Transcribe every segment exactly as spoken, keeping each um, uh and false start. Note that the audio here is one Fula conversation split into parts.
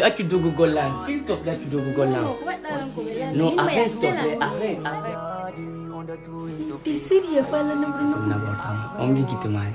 Accu dogugol lan, s'il te plaît, accu dogugol lan. Non, arrête, s'il te plaît, arrête, arrête. T'es sérieux, fala na bruno. N'importe quoi. On me dit te marie.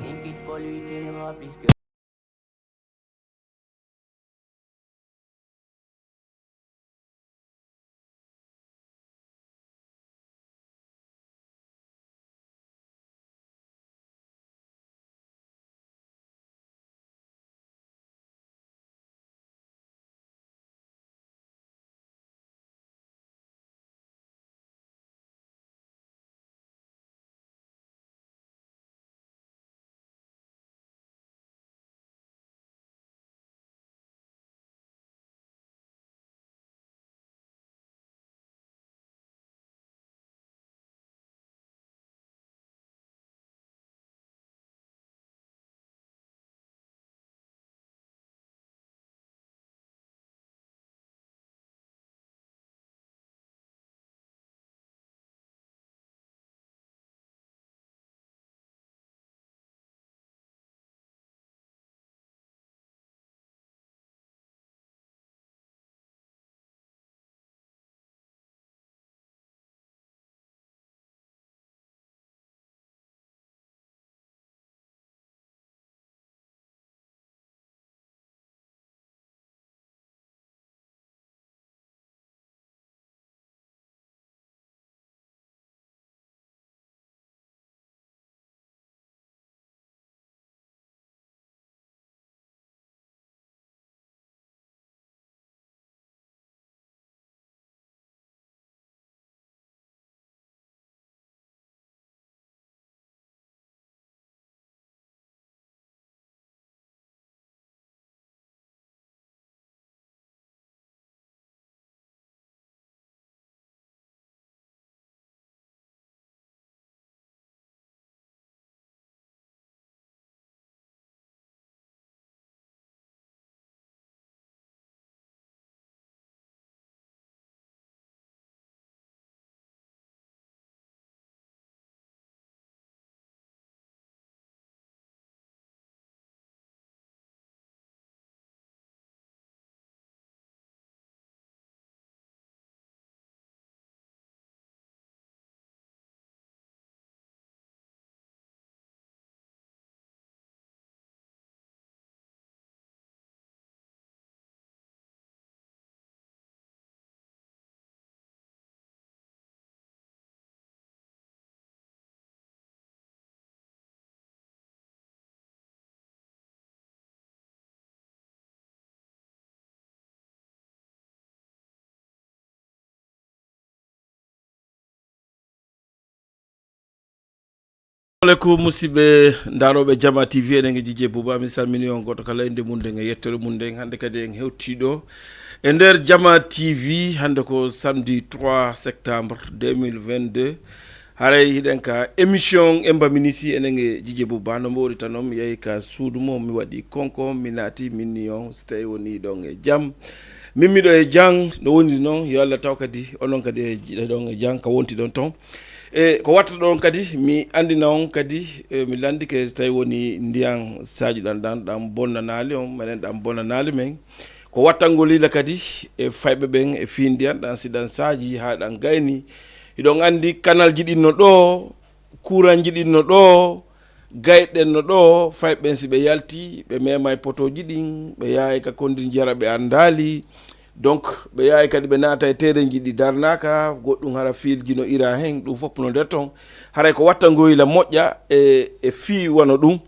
Aleykum, musidɓe ndaarooɓe Jama T V, eɗen e Jijee Buuba, mi salmini on gooto kala innde mum nden e yettere mum nden. Hannde kadi en hewtii ɗo e nder Jama T V, hannde ko samedi trois septembre deux mille vingt-deux. Haray hiɗen ka émission Emba Minisi, enen e Jijee Buuba, no mboori tan on, mi yahi ka suudu mum, mi waɗi konko, mi naati, mi ni on, si tawi woni ɗon e jam. Min miɗo e jam, no woni noon, yo Allah taw kadi, onon kadi e ɗon e jam, ka wonti ɗon ton. E ko watta ɗon kadi, mi anndina on kadi, e mi lanndike so tawi woni ndiyan saajuɗan ɗan, ɗan bonnanaali on, menen ɗan bonnanaali men. Ko wattangol yila kadi e fayɓe ɓen e fii ndiyan ɗan, si ɗan saaji haa ɗan gayni. Hiɗon anndi kanalji ɗin no ɗoo, kuranji ɗin no ɗoo, gayɗen no ɗoo, fayɓe ɓen si ɓe yalti, ɓe meemay potooji ɗin, ɓe yahay ka kondir njara ɓe anndaali. Donc, ɓe yahay kadi ɓe naata e terenji ɗi darnaaka, goɗɗum hara fiilji no ira hen, ɗum fof no nder ton. Haray ko watta ngoyla moƴƴa e, e fii wano ɗum.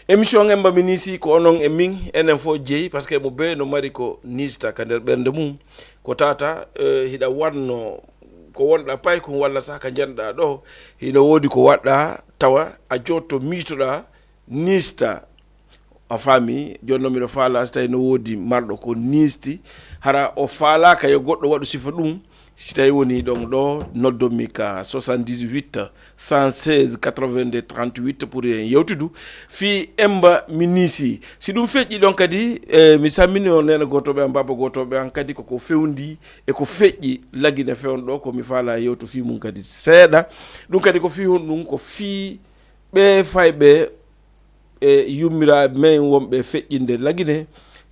Émission Emba Minisi ko onon e min, enen fof jeyi, parce que mo bee no mari ko niista ka nder ɓernde mum. Ko tata, eh, hiɗa wanno ko wonɗa paykun walla sah ka njanɗa ɗo, hino woodi ko waɗɗa tawa a jotto miitoɗa niista. A faami? Jooni noon miɗo faalaa si tawi no woodi marɗo ko niisti, hara o faalaaka yo goɗɗo waɗu sifa ɗum, si tawi woni ɗon ɗo, noddomi ka soixante-dix-huit, cent seize, quatre-vingt-deux, trente-huit pour en yewtudu fii Emba Minisi. Si ɗum feƴƴi ɗon kadi, e, mi sammini on neene gootooɓe am, baaba gootooɓe am kadi koko fewndi e ko feƴƴi Lagine fewn ɗo, ko mi faalaa yewtu fii mum kadi seeɗa. Ɗum kadi ko fii honɗum? Ko fii ɓee fayɓe e yummiraaɓe men wonɓe feƴƴinde Lagine,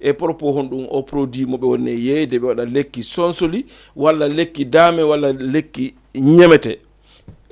E propos honɗum o produit mo ɓe woni e yeeyde, ɓe waɗa lekki sonsoli walla lekki daame walla lekki ñemete.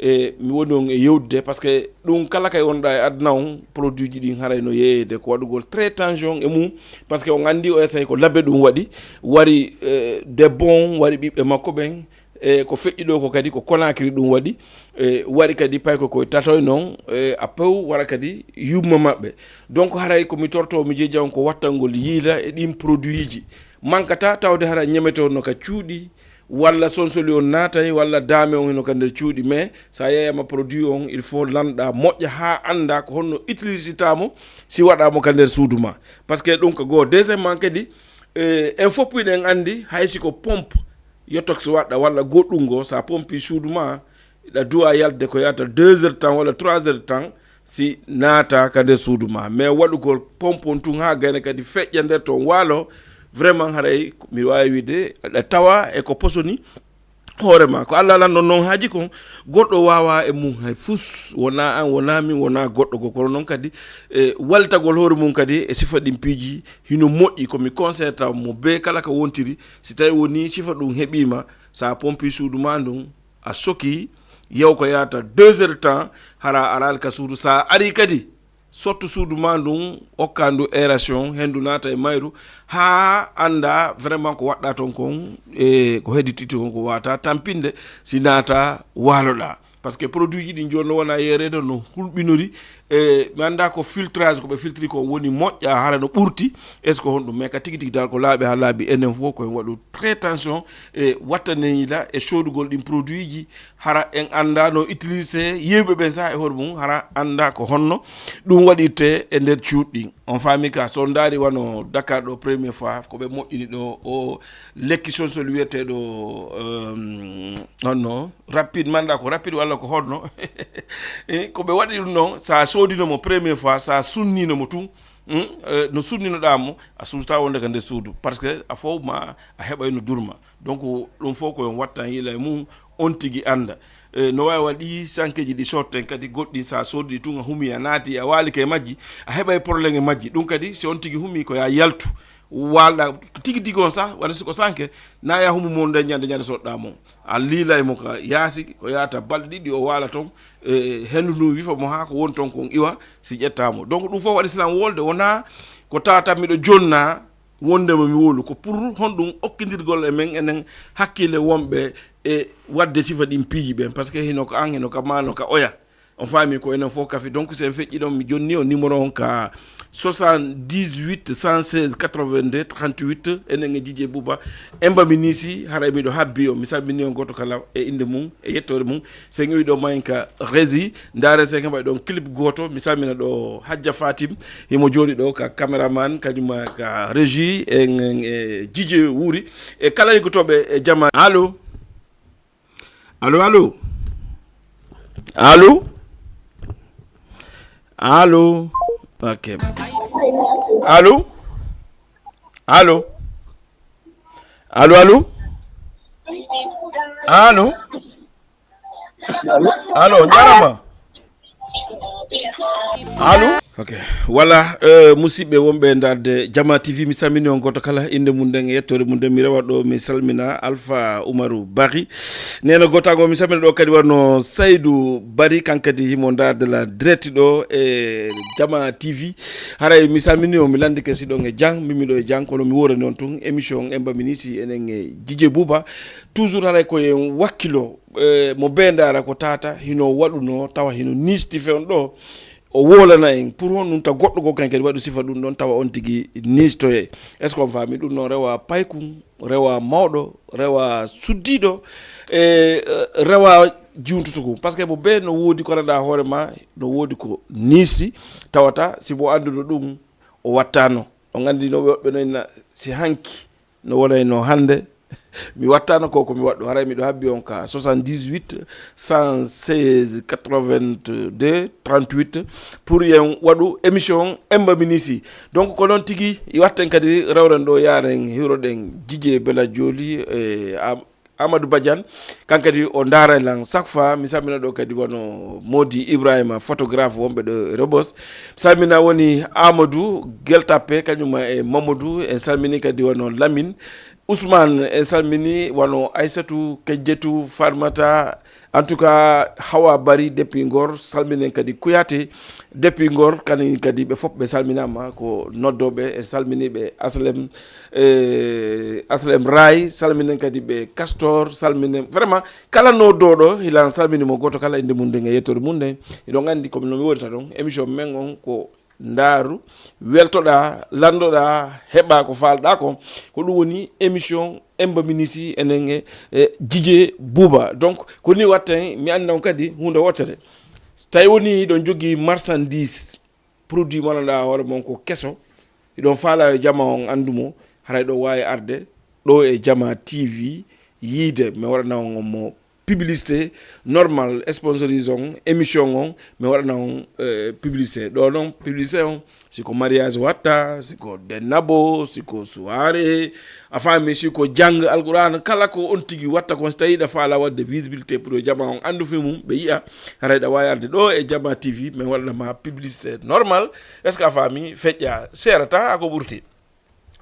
E mi woni on e yewdude, parce que ɗum kala kay wonɗa e aduna on, produit ji ɗin haray no yeeyde ko waɗugol traitation e mum. Parce que on anndi o essay ko labbe ɗum waɗi, wari eh, debbo on wari ɓiɓɓe makko ɓen. E ko feƴƴi ɗo ko kadi ko Conakry ɗum waɗi. E wari kadi payko koye tatoy noon. E a pew wara kadi yumma maɓɓe. Donc haray ko mi torto mi jeeja on ko wattangol yiila e ɗin produit ji. Mankata tawde hara ñemete on no ka cuuɗi, walla sonsoli on naatay, walla daame on hino ka nder cuuɗi. Mais sa yeeyama produit on, il faut lanɗa moƴƴa ha annda ko honno utilisitamo si waɗamo ka nder suudu ma. Parce que ɗum ko goo. Deuxièmement kadi, eh, en fof puɗen anndi hay si ko pompe yotox waɗɗa walla goɗɗum ngo, sa pompi suudu ma, ɗa duwa yalde ko yata deux heures temps walla trois heures temps si naata ka nder suudu ma. Mais waɗugol pompon tun ha gayna kadi feƴƴa nder ton waalo, vraiment haray mi wawi wiide ɗa tawa e ko posoni hoore ma. Ko Allah lanɗon noon haaji kon, goɗɗo wawa e mum hay fus, wona an, wona min, wona goɗɗo go. Kono noon kadi e walitagol hoore mum kadi e sifa ɗin piiji hino moƴƴi. Ko mi conseil taw mo be kala ko wontiri, si tawi woni sifa ɗum heɓima, sa pompi suudu ma ndun, a soki, yew ko yata deux heures temps, hara a arali ka suudu. Sa ari kadi sottu suudu ma ndun, okka ndu aération, hendu naata e mayru, ha anda vraiment ko waɗɗa ton kon e ko hedditi ton ko wata tampinde si naata waloɗa. Parce que produit ji ɗin joni no wona yereede no hulɓinori. E mi anda ko filtrage ko ɓe filtri ko woni moƴƴa, hara no ɓurti. Est ce que honɗum? Mais ka tigi tigi dal ko laaɓi ha laaɓi, enen fof ko en waɗu très attention e wattaneyila e sodugol ɗin produit ji. Hara en anda no utilisé yewɓe ɓen sa e hoore mum, hara anda ko honno ɗum waɗirte e nder cuuɗi ɗin. On faami ka, so on ndaari wano Dakar ɗo, première fois ko ɓe moƴƴini ɗo o lekki sonsol wiyeteeɗo, euh, honno, rapide, manda ko rapide walla ko honno. Eh, ko ɓe waɗi ɗum noon, sa soodino mo première fois, sa sunnino mo tun, hmm, eh, no sunninoɗa mo, a suusta wonde ka nder suudu, parce que a fof ma a heɓayno durma. Donc ɗum fof ko yon wattan yila e mum, on tigi anda. Eh, no wawi waɗi sankeji ɗi sotten kadi goɗɗi, sa soddi tun a humi, a naati, a waali kay majji, a heɓay problème e majji. Ɗum kadi si on tigi humi ko ya yaltu, walɗa tigi tigi on sah, walla si ko sanke, na ya humu mon nde ñande, ñande soɗɗa mon. A liilay mo ka yaasi, ko yaata balɗe ɗiɗi o waala ton, e hendu ndu wifa mo haa ko woni ton kon iwa, si ƴetta mo. Donc ɗum fof waɗi silan wolde, wona ko tawata miɗo jonna wondema mi wolu. Ko pour honɗum okkindirgol e men enen hakkille wonɓe e waɗde sifa ɗin piiji ɓen, parce que hino ka an, hino ka ma, no ka oya. On faami ko enen fof kafi. Donc si en feƴƴi ɗon, mi jonni o numéro on ka soixante-dix-huit cent seize quatre-vingt-deux trente-huit, enen e Jije Buuba, Emba Minisi, haray miɗo habbi on. Mi salmini on gooto kala e innde mum e yettoore mum. Sen iwi ɗo mayen ka Rési, ndaaren sen heɓay ɗon clip gooto. Mi salmina ɗo Hajja Fatim, himo jooɗi ɗo ka caméraman, kañum ka régie, en, en, e Jije Wuri, e kala liggotooɓe e jama. Allo? Allo, allo? Allo? Allo? Ok. Allo? Allo? Allo, allo? Allo? Allo, jarama. Allo? Ok. Voilà, euh, musidɓe wonɓe e ndaarde Jama T V, mi salmini on gooto kala innde mum nden e yettoore mum nden. Mi rewa ɗo, mi salmina Alpha Umaru Bari. Nena gootango, mi salmina ɗo kadi wano Saydu Bari, kan kadi himo ndaarde la direct ɗo e Jama T V. Haray mi salmini on, mi landike si ɗon e jang, mimi ɗo e jang, kono mi worani on tun émission Emba Minisi enen e Jije Buuba. Toujours haray ko en wakkilo, eh, mo bee ndaara ko tata hino waɗuno, tawa hino niisti fewn ɗo, o wolana en. Pour honɗum ta goɗɗo goo kan kadi waɗu sifa ɗum ɗon, tawa on tigi niistoye. Est ce que on faami ɗum noon? Rewa paykun, rewa mawɗo, rewa suddiɗo, e, eh, rewa jiwntutugu. Parce que mo bee no woodi ko rada hoore ma, no woodi ko niisti, tawata si mo annduno ɗum, o wattano. On anndi no woɓɓe no inna, si hanki no wonayno hannde, mi wattano ko, ko mi waɗɗo. Haray miɗo habbi on ka soixante-dix-huit cent seize quatre-vingt-deux trente-huit pour yen waɗu émission Emba Minisi. Donc ko noon tigi watten kadi rewren ɗo, yaren hiwroɗen Jije Bela Jooli e am-, Amadou Badiane, kan kadi o ndaara lan chaque fois. Mi salmina ɗo kadi wano Modi Ibrahima, photographe wonɓe ɗo e Rebos. Mi salmina woni Amadou Geltappe, kañum e Mamadou. En salmini kadi wano Lamine, Ousmane, en salmini wano Aissatou, Kedjetou, Farmata, en tout cas Hawa Bari depuis Ngor, salminen kadi Kouyaté depuis Ngor, kañum kadi ɓe fof ɓe salminama, ko noddoɓe, en salmini ɓe Aslem, eh, Aslem Ray, salminen kadi ɓe Castor, salminen vraiment kala noddoɗo, hilan salmini mo goto kala inde mum nden e yettode mum nden. Hiɗon andi ko no mi wonirta ɗon, émission men on ko ndaaru, weltoɗa, landoɗa, heɓa ko falɗa kon. Ko ɗum woni émission Emba Minisi enen e, e Djidje Bouba. Donc ko ni watten, mi andi on kadi hunde wottere. So tawi woni hiɗon jogii marchandise, produit mo ganduɗa hoore mon ko keso, hiɗon faala yo jama on andu mo, haray ɗo wawi arde ɗo e Jama T V, yiide mi waɗana on mo publicité normal, sponsorise on émission on, mi waɗana on, euh, publicité. Ɗo noon publicité on, si ko mariage watta, si ko dennabo, si ko soirée, a faami, si ko jang Alqur'an, kala ko on tigi watta kon, so tawi ɗa faala wadde visibilité pour yo jama on andu fi mum, ɓe yi'a, haray ɗa wawi arde ɗo e Jama T V, mi waɗana ma publicité normal. Est-ce que a faami? Feƴƴa, seerata, ako ɓurti.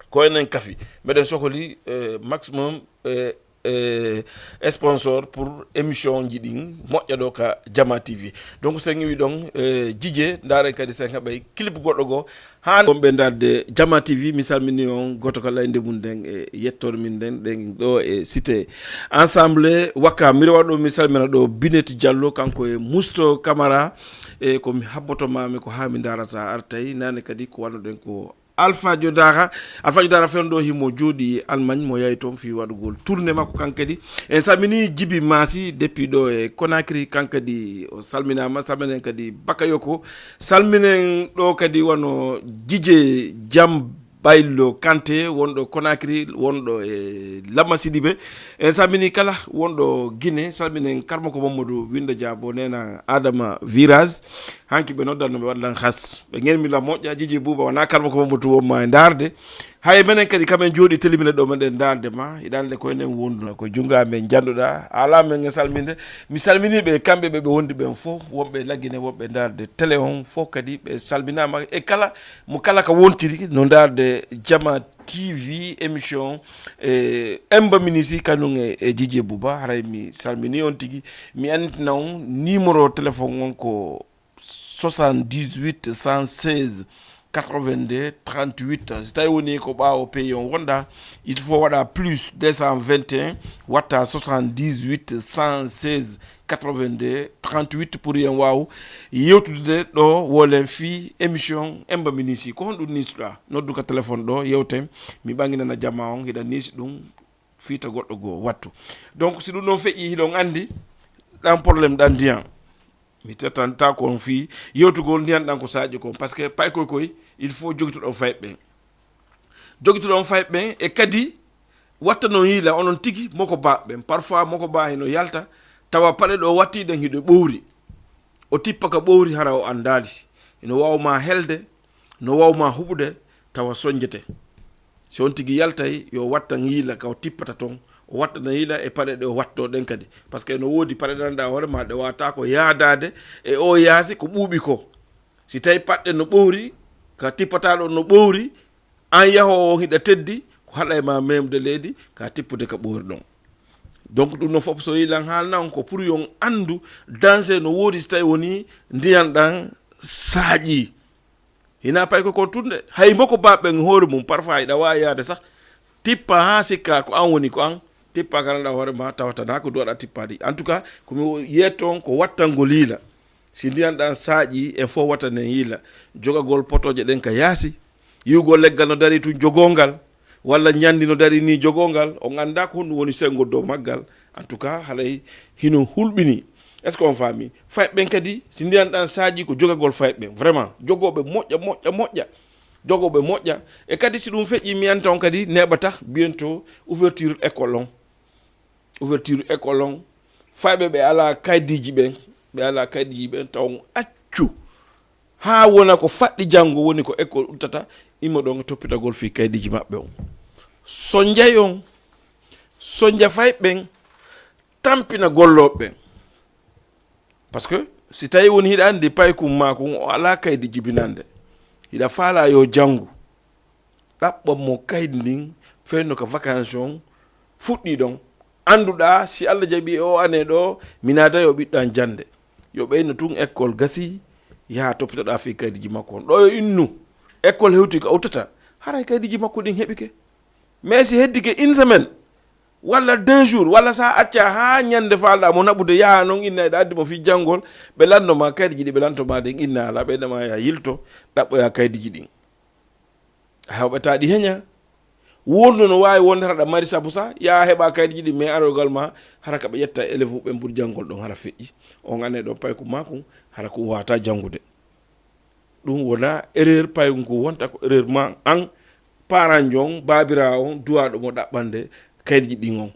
Ko enen kafi. Meɗen sokoli, euh, maximum, euh, euh, sponsor pour émission ji ɗin moƴƴa ɗo ka Jama T V. Donc sen iwi ɗon, euh, Djidje, ndaren kadi sen heɓay clip goɗɗo goo. Han wonɓe ndarde Jama T V, mi salmini on goto kala inde mum nden e yettoore min nden, ɗen ɗo e cité Ensemble Wakka. Mi rewa ɗo, mi salmina ɗo Binet Diallo, kanko e Mousto Camara. E ko mi habboto mami ko ha mi ndarata artay nane kadi ko wannoɗen ko Alpha Jodara. Alpha Jodara fen ɗo himo jooɗi Allemagne, mo yahi toon fii waɗugol tournée makko kan kadi. En salmini Jibi Masi depuis ɗo e Conakry, kan kadi o salminama, salminen kadi Bakayoko. Salminen ɗo kadi wano Djidje Jam Baylo Kanté, wonɗo Conakry, wonɗo e Lamma Sidibe. En salmini kala wonɗo Guinée, salminen Karmako Mamadou Winda Dia, bo nena Adama Virage. Hanki ɓe noddan no ɓe waɗlan has. Ɓe ngenmi la moƴƴa, Djidje Bouba, wona Karmako Mamadou wonma e ndarde. Hay menen kadi kamen jooɗi telimine ɗo meɗen ndarde ma, hiɗa andi ko enen wonduna, ko junngo amen janduɗa. Ala men e salminde. Mi salmini ɓe kamɓe ɓe ɓe wondi ɓen fof, wonɓe laggine, wonɓe ndarde télé on fof kadi ɓe salminama e kala mo kala ka wontiri no ndarde Jama T V émission, e Emba Minisi kanum e, e Djidje Bouba. Haray mi salmini on tigi. Mi anditina on numéro téléphone on ko soixante-dix-huit cent seize quatre-vingt-deux trente-huit. Si tawi woni ko ɓaawo pays on wonɗa, il faut waɗa plus deux cent vingt et un, watta soixante-dix-huit cent seize quatre-vingt-deux trente-huit pour yen waaw yewtude ɗo wolen fii émission Emba Minisi. Ko honɗum niisuɗa? Noddu ka téléphone ɗo, yewten. Mi ɓanginana jama on, hiɗa niisi ɗum, fiita goɗɗo goo wattu. Donc si ɗum ɗon feƴƴi, hiɗon andi ɗan problème ɗan ndiyan. Mi tettanta kon fii yewtugol ndiyan ɗan ko saaƴi kon, parce que paykoy koy, il faut jogitoɗon fayɓe ɓen. Jogitoɗon fayɓe ɓen, e kadi watta non yiila onon tigi moko baaɓe ɓen. Parfois moko baa hino yalta, tawa paɗe ɗo watti ɗen hiɗo ɓowri. O tippa ka ɓowri hara o andaali. Hino waawma helde, no waawma huɓude, tawa sonjete. Si on tigi yaltay, yo wattan yiila ka o tippata ton, o wattana yiila e paɗe ɗe o watto ɗen kadi. Parce que no woodi paɗe ɗe ganduɗa hoore ma ɗe wawata ko yaadade e o yaasi ko ɓuuɓi ko. Si tawi paɗe no ɓowri, ka tippata ɗon no ɓowri, an yahowo on hiɗa teddi, ko haɗa e ma memde leydi, ka tippude ka ɓowri ɗon. Donc ɗum ɗon fof so yiilan haalna on ko pour yon andu danger no woodi si tawi woni ndiyan ɗan saaƴi. Hina pay ko kon tunde. Hay moko baaɓe ɓen hoore mum, parfois hiɗa waawi yaade sah, tippa haa sikka ko an woni ko an, tippa ka ganduɗa hoore ma, tawata na ko duwaɗa tippaade. En tout cas, ko mi yetto on ko wattangol yiila. Si ndiyan ɗan saaƴi, en fof wattanen yiila. Jogagol potooje ɗen ka yaasi, yi'ugol leggal no dari tun, jogoo ngal, walla ñandi no dari ni, jogoo ngal, on anndaa ko honɗum woni senngo dow maggal. En tout cas, haray hino hulɓini. Est-ce que on faami? Fayɓe ɓen kadi, si ndiyan ɗan saaƴi, ko jogagol fayɓe ɓen. Vraiment, jogooɓe moƴƴa, moƴƴa, moƴƴa. Jogooɓe moƴƴa. E kadi, si ɗum feƴƴi, mi anta on kadi, neeɓata bientôt ouverture école on. Ouverture école on. Fayɓe ɓe alaa kaydiiji ɓen, ɓe alaa kaydiiji ɓen, taw on accu. Haa wona ko faɗɗi janngo woni ko école uddata, immo ɗon e toppitagol fii kaydiiji maɓɓe on. So njay on, so njafa e ɓen, Tampina gollooɓe ɓen. Parce que si tawii woni hiɗa anndi paykum maa kun o alaa kaydi jibinande, hiɗa faalaa yo janngu, ɗaɓɓan mo kaydi ndin fewndo ka vacances on fuɗɗii ɗon. Annduɗaa si Alla jaɓii e oo année ɗoo, mi naata yo ɓiɗɗo an jannde. Yo ɓeyno tun école gasii, yaha toppitoɗaa fii kaydiiji makko on. Ɗoo yo innu, école hewtii ka uttata, haray kaydiiji makko ɗin heɓike. Mais si heddike une semaine, walla deux jours, walla sa acca haa ñannde faalɗaa mo naɓude, yaha non inna eɗa addi mo fii janngol, ɓe lanndo ma kaydiiji ɗi ɓe lanto ma ɗin, inna alaa, ɓe inna ma yaa yilto, ɗaɓɓoyaa kaydiiji ɗin. A heɓataa ɗi heña. Wonno no waawi wonde hara ɗa mari sabu sa, yaa heɓa kaydiiji ɗin, mais arogal ma hara ka ɓe ƴetta élève ɓen pour janngol ɗon hara feƴƴi. On année ɗon paykum maa kun, hara ko waawataa janngude. Ɗum wonaa erreur paygun, ko wonta ko erreur ma an, parent jo on, baabiraawo on, duwaaɗo mo ɗaɓɓande kaydiiji ɗin on.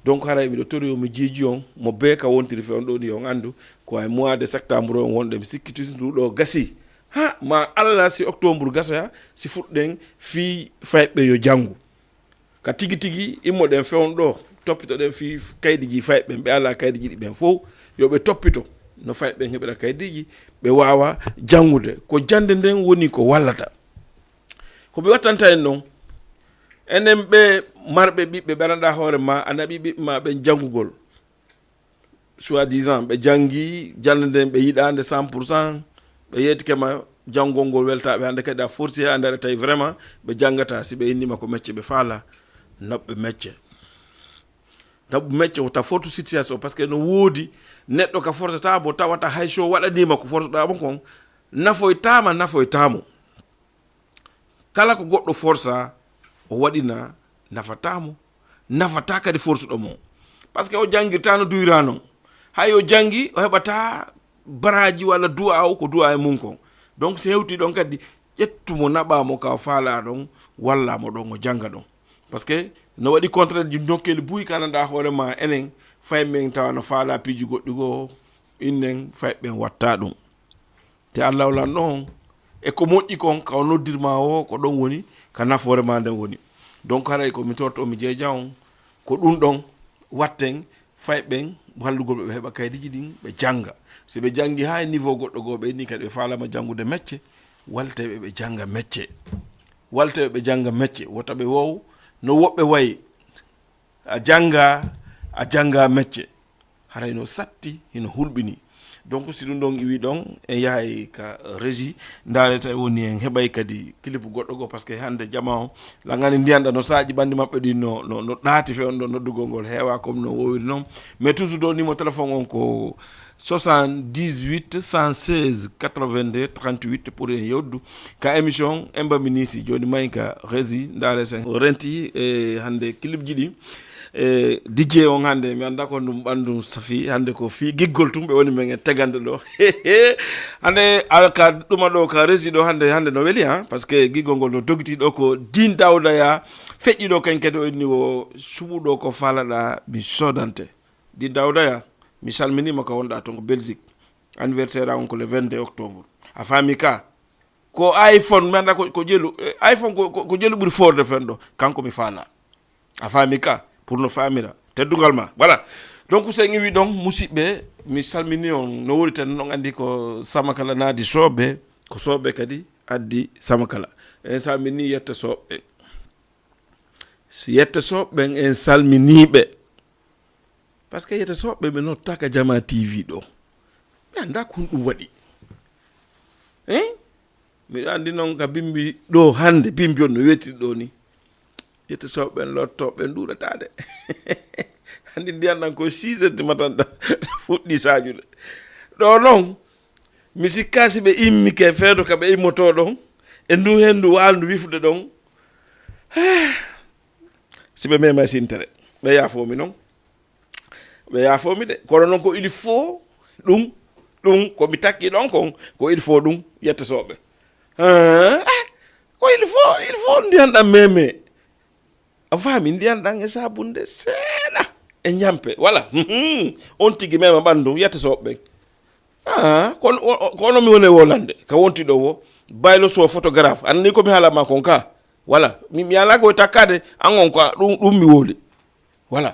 Donc haray miɗo tori yo mi jeeji on, mo bee ka wontiri fewndo ɗoo ni, yo on anndu ko e mois de septembre on wonɗen, mi sikki tigi ndu ɗoo gasii. Ha, ma Alla si octobre gasoya, si fuɗɗen fii fayɓe yo janngu. Ka tigi tigi, immoɗen fewndo ɗoo, toppitoɗen fii kaydiiji fayɓe ɓen, ɓe alaa kaydiiji ɗi ɓen fow, yo ɓe toppito no fayɓe ɓen heɓira kaydiiji, ɓe waawa janngude. Ko jannde nden woni ko wallata. Ko mi wattanta en non, enen ɓe marɓe ɓiɓɓe ɓe ganduɗaa hoore ma, a naɓi ɓiɓɓe ma ɓen janngugol, soi-disant, ɓe janngi jannde nden, ɓe yiɗaa nde cent pour cent, ɓe yeetike ma janngol ngol weltaa ɓe, hannde kadi a forcé, hannde aɗa tawi vraiment ɓe janngataa. Si ɓe inniima ko mecce ɓe faalaa, naɓɓe mecce. Naɓɓu mecce ko ta fortu situation, parce que no woodi neɗɗo ka forcata mo, tawata hay so waɗaniima ko forsuɗaa mo kon, nafoytaama, nafoytaamo. Kala ko goɗɗo forsa, o waɗina, nafataa mo, nafataa kadi forsuɗo mo. Parce que o janngirtaa no duwiraa non. Hay o janngi, o heɓataa baraaji walla duwaaw ko duwaa e mun kon. Donc, si hewtii ɗon kadi, ƴettu mo, naɓaa mo ka o faalaa ɗon, wallaa mo ɗon, o jannga ɗon. Parce que no waɗi contraire ji nokkeeli buy ka nanɗaa hoore ma enen, fay men tawa no faalaa piiji goɗɗi goo, innen fay ɓen wattaa ɗum. Te Alla lanɗo on, e ko moƴƴi kon, ka o noddir ma o, ko ɗon woni, ka nafoore ma nden woni. Donc, haray ko mi torto, mi jeeja on, ko ɗum ɗon watten, fay ɓen wallugol ɓe, ɓe heɓa kaydiiji ɗin, ɓe jannga. Si ɓe janngi haa e niveau goɗɗo goo, ɓe inni kadi ɓe faalama janngude mecce, walte ɓe, ɓe jannga mecce. Walte ɓe, ɓe jannga mecce. Wota ɓe wow no woɓɓe wayi, a jannga, a jannga mecce. Haray no satti, hino hulɓini. Donc, si ɗum ɗon iwi ɗon, en yahay ka régie, ndaare tawi woni en heɓay kadi clip goɗɗo goo, parce que hannde jama o, langani ndiyan ɗa no saaƴi ɓanndi maɓɓe ɗin no, no, no ɗaati fewndo ɗon noddugol ngol heewaa comme no woowiri noon. Mais toujours ɗo numéro téléphone on ko soixante-dix-huit cent seize quatre-vingt-deux trente-huit pour en yewdu ka émission Emba Minisi. Jooni may ka régie, ndaare sen renti e hannde clip ji ɗi. E D J on hannde, mi annda ko ɗum ɓanndu safi, hannde ko fii giggol tun ɓe woni men e tegande ɗo. Hannde ala ka ɗuma ɗo ka régie ɗo hannde, hannde no weli, ha, parce que giggol ngol no dogiti ɗo ko Din Dawda ya feƴƴi ɗo, ken kadi o inni wo suɓu ɗo ko faalaɗa mi sodante. Din Dawda ya, mi salminima ka wonɗa ton ko Belgique. Anniversaire an on ko le vingt-deux octobre. A faami ka? Ko iPhone, mi annda ko, ko jelu, eh, iPhone ko, ko, ko jelu ɓuri foorde fen ɗo. Kanko mi faala. A faami ka? Pour no faamira. Teddungal ma. Voilà. Donc, sen iwi ɗon, musidɓe, mi salmini on. No woni tan, on anndi ko Samakala naadi Sooɓe, ko Sooɓe kadi addi Samakala. En salmini yetta Sooɓe. Si yetta Sooɓe ɓen, en salmini ɓe. Parce que yetta Sooɓe ɓe nottaka Jama T V ɗo. Mi annda ko ɗum waɗi. Hein? Miɗo anndi noon ka bimbi ɗo hannde, bimbi on no weetiri ɗo ni. Yetta Sooɓe ɓen lotto, ɓen ɗuuɗataa de. Anndi ndiyan ɗan ko six heures du matin ɗan fuɗɗi saajude. Ɗo noon, mi sikkaa si ɓe immike feedo ka ɓe immotoo ɗon, e ndu henndu waalndu wifude ɗon, si ɓe meemay sintere, ɓe yaafoo mi noon. Ɓe yaafoo mi de. Kono noon ko il faut ɗum, ɗum ko mi takki ɗon kon, ko il faut ɗum yetta Sooɓe. Ah, ko il faut, il faut ndiyan ɗan meeme. A faami, ndiyan ɗan e saabunde seeɗa e njampe. Voilà. On tigi meema ɓanndu, yetta Sooɓe ɓen. Ah, kono, o, o, kono mi woni e wolande, ka wonti ɗo wo, Baylo Sow photographe. A nani ko mi haala ma kon ka? Voilà. Mi, mi alaa ko e takkaade, an on ko ɗum, ɗum mi woli. Voilà.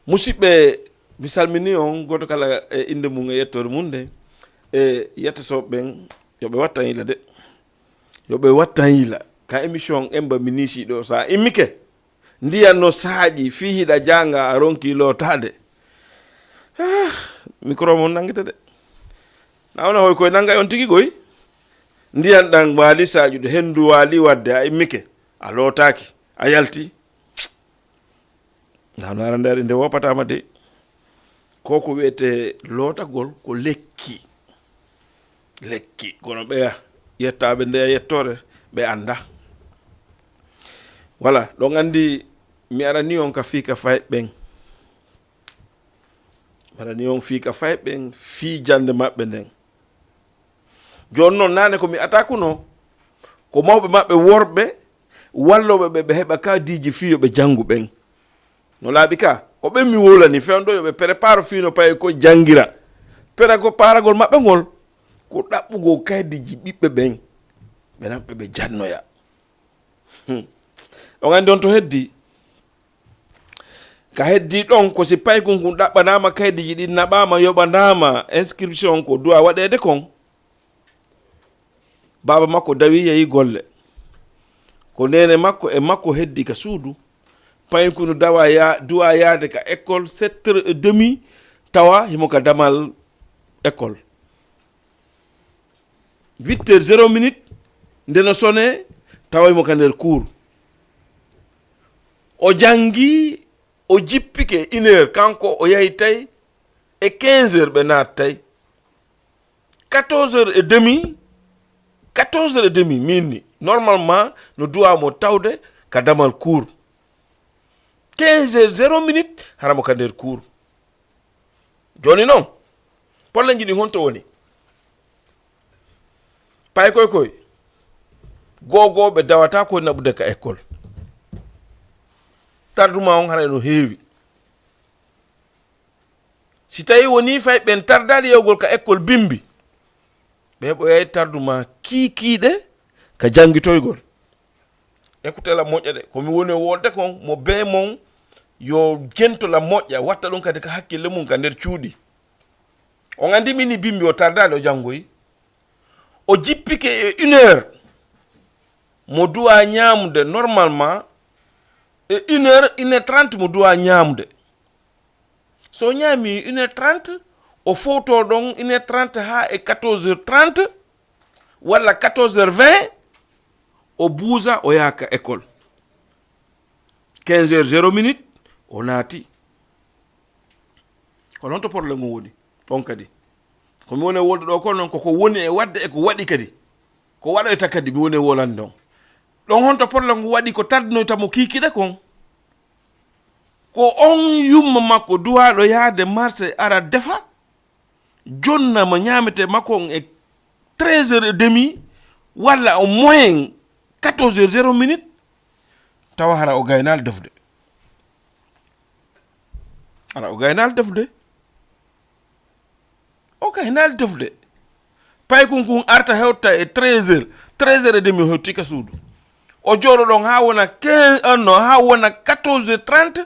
Musidɓe, Mi salmini on gooto kala e innde mum e yettoore mum nde. E yetto soɓe ɓen, yo ɓe wattan yila de. Yo ɓe wattan yila. Ka émission emba minisi ɗo, sa immike, ndiyan no saaƴi, fii hiɗa jaanga, a ronki lootaade. Ah, micro mon nangete de. Na wona hoy koye nanga on tigi goy. Ndiyan ɗan waali saaƴude, hendu waali wadde, a immike, a lootaaki, a yalti. Ndaa no arande ari nde woppataama de. Ko ko wiyetee lootagol ko lekki. Lekki. Kono ɓeya yettaaɓe ndeya yettoore, ɓe annda. Voilà, ɗon anndi mi arani on ka fii ka fay ɓen. Mi arani on fii ka fay ɓen, fii jannde maɓɓe nden. Jooni non, naane ko mi atakuno, ko mawɓe maɓɓe worɓe, wallooɓe ɓe, ɓe heɓa kaadiiji fii yo ɓe janngu ɓen. No laaɓi ka, ko ɓen mi wowlani, fewndo yo ɓe prépare fii no payi ko janngira. Pera ko paaragol maɓɓe ngol, ko ɗaɓɓugol kaadiiji ɓiɓɓe ɓen, ɓe nan ɓe, ɓe jannoya. Hmm. On anndi on to heddi. Ka heddi ɗon, ko si paykun kun ɗaɓɓanaama, kaydiiji ɗin naɓaama, yoɓanaama, inscription ko duwa waɗeede kon. Baaba makko dawi, yehi golle. Ko neene makko e makko heddi ka suudu. Paykun dawa ya-, duwa yaade ka école sept heures et demi, tawa himo ka damal école. Huit heures zéro minute, nde no sone, tawa himo ka nder cour. O jangi, o jippike une heure, kanko o yahi tay, e quinze heures ɓe naattay. Quatorze heures et demi, quatorze heures et demi, min ni, normalement, no duwa mo tawde ka damal cour. Quinze heures zéro minute, hara mo ka nder cour. Jooni non, pollenji ɗin honto woni? Pay koy koy, googooɓe dawata ko naɓude ka école. Tarduma on hara no heewi. Si tawi woni fay ɓen tardaali yahugol ka école bimbi, ɓe heɓoyay tarduma kiikiiɗe ka janngitoygol. Écoutez la moƴƴa de, ko mi woni e wolde kon, mo bee mon yo jento la moƴƴa, watta ɗum kadi ka hakkille mum ka nder cuuɗi. On anndi min ni bimbi o tardaali o janngoyi. O jippike e une heure. Mo duwa ñaamude normalement, e une heure, une heure trente mo duwa ñaamude. So ñaami une heure trente, o fowto ɗon une heure trente haa e quatorze heures trente, walla quatorze heures vingt, o buusa, o yaha ka école. Quinze heures zéro minute, o naati. Ko noon to problème ngun woni. Ɗon kadi. Ko mi woni e wolde ɗo ko noon, koko woni e waɗde e ko waɗi kadi. Ko waɗoyta kadi, mi woni e wolande on. Ɗon honto problème ngun waɗi ko tardinoyta mo kiikiiɗe kon? Ko on yumma makko duwaaɗo yaade marché ara defa, jonna mo ñaametee makko on e treize heures et demi, walla au moins quatorze heures zéro minute, tawa hara o gaynaali defude. Hara o gaynaali defude. O gaynaali defude. Paykun kun arta hewta e treize heures, treize heures et demi o hewti ka suudu. O jooɗo ɗon haa wona quinze, ah non, haa wona quatorze heures trente,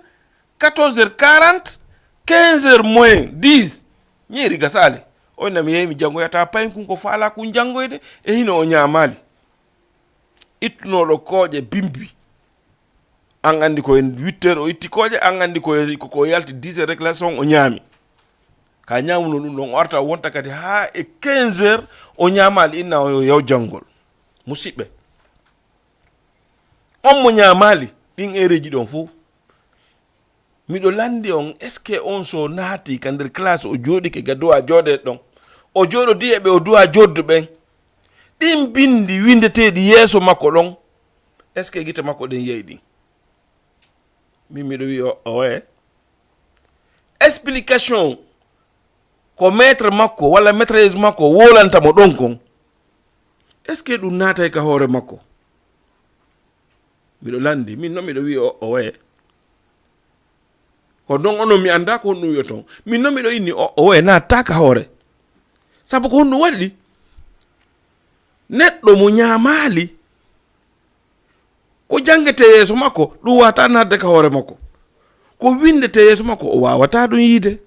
quatorze heures quarante, quinze heures moins dix. Ñiiri gasaali. O inna mi yehi mi janngoyata paykun ko faala kun janngoyde, e hino o ñaamaali. Ittunooɗo kooƴe bimbi. An anndi ko e huit heures o itti kooƴe, an anndi ko e, ko, ko yalti dix heures rek la son o ñaami. Ka ñaamuno ɗum ɗon, o arta o wonta kadi haa e quinze heures o ñaamaali, inna o yo yaw janngol. Musiɓɓe, on mo ñaamaali ɗin ereeji ɗon fof, miɗo lanndi on, est-ce que on so naati ka nder classe o jooɗike ga duwa jooɗe ɗon, o jooɗodii e ɓe o duwa jooɗdu ɓen? Ɗin binndi winndeteeɗi yeeso makko ɗon, est-ce que gite makko ɗen yehi ɗin? Min miɗo wi'i o, owe. Explication ko maître makko walla maîtresse makko wolanta mo ɗon kon, est-ce que ɗum naatay ka hoore makko? Miɗo lanndi, min non miɗo wi'i o, owe. Ko non onon mi anndaa ko honɗum wi'oton. Min non miɗo inni o, owe naattaa ka hoore. Sabu ko honɗum waɗi? Neɗɗo mo ñaamaali, ko janngetee yeeso makko, ɗum waawataa naatde ka hoore makko. Ko winndetee yeeso makko, o waawataa ɗum yiide.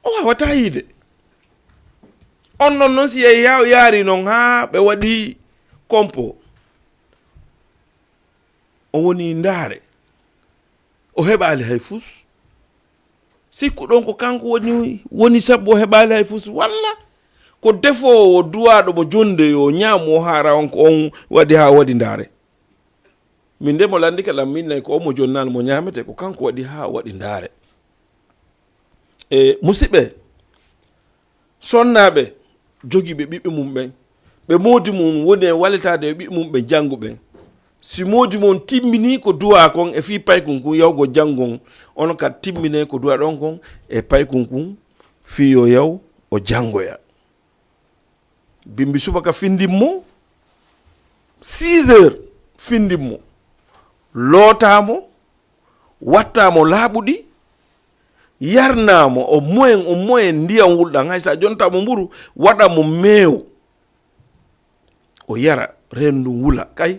O waawata yiide. On non non si yehi haa o yaari non haa ɓe waɗi kompo, o woni ndaare, o heɓaali hay fus. Sikkuɗon ko kanko woni woni sabu o heɓaali hay fus, walla ko defoowo duwaaɗo mo jonde yo o ñaamu o haara on ko on waɗi haa o waɗi ndaare? Min de mo lanndike lan min nayi ko on mo jonnaali mo ñaamete, ko kanko waɗi haa o waɗi ndaare. E musiɓɓe, sonnaaɓe jogiiɓe ɓiɓɓe mum ɓen, ɓe moodi mum woni e wallitaade e ɓiɓɓe mum ɓen janngu ɓen. Si moodi mum timminii ko duwaa kon e fii paykun kun yawgo janngon, onon kadi timminee ko duwaa ɗon kon e paykun kun fii yo yaw o janngoya. Bimbi subaka findin mo, six heures findin mo, lootaa mo, wattaa mo laaɓuɗi, yarnaa mo au moins, au moins ndiyam wulɗam, hay so a jontaa mo mburu, waɗa mo meew, o yara, reendu ndun wula, kay,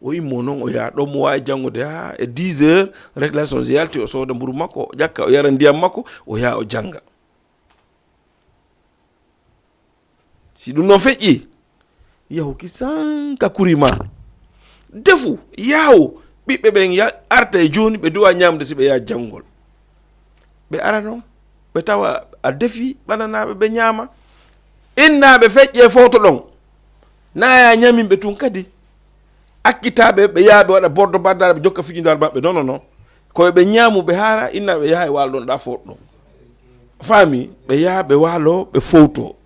o immoo non, o yaha ɗon mo waawi janngude haa e dix heures, récréation si yalti, o sooda mburu makko, o ƴakka, o yara ndiyam makko, o yaha o jannga. Si ɗum ɗon feƴƴi, yahu kisan ka kuri ma. Defu, yaawu, ɓiɓɓe ɓen ya-, arta e jooni, ɓe duwa ñaamde si ɓe yaha janngol. Ɓe ara non, ɓe tawa a defi ɓananaaɓe, ɓe ñaama. Innaaɓe feƴƴe fowto ɗon. Naaya ñamin ɓe tun kadi. Akkitaaɓe, ɓe yaha ɓe waɗa bordo bandaare, ɓe jokka fijindaare maɓɓe. Non, non, non. Ko ɓe ñaamu, ɓe haara, innaaɓe yaha e waalo ɗon, ɗa fowto ɗon. Faami, ɓe yaha, ɓe waalo, ɓe fowto.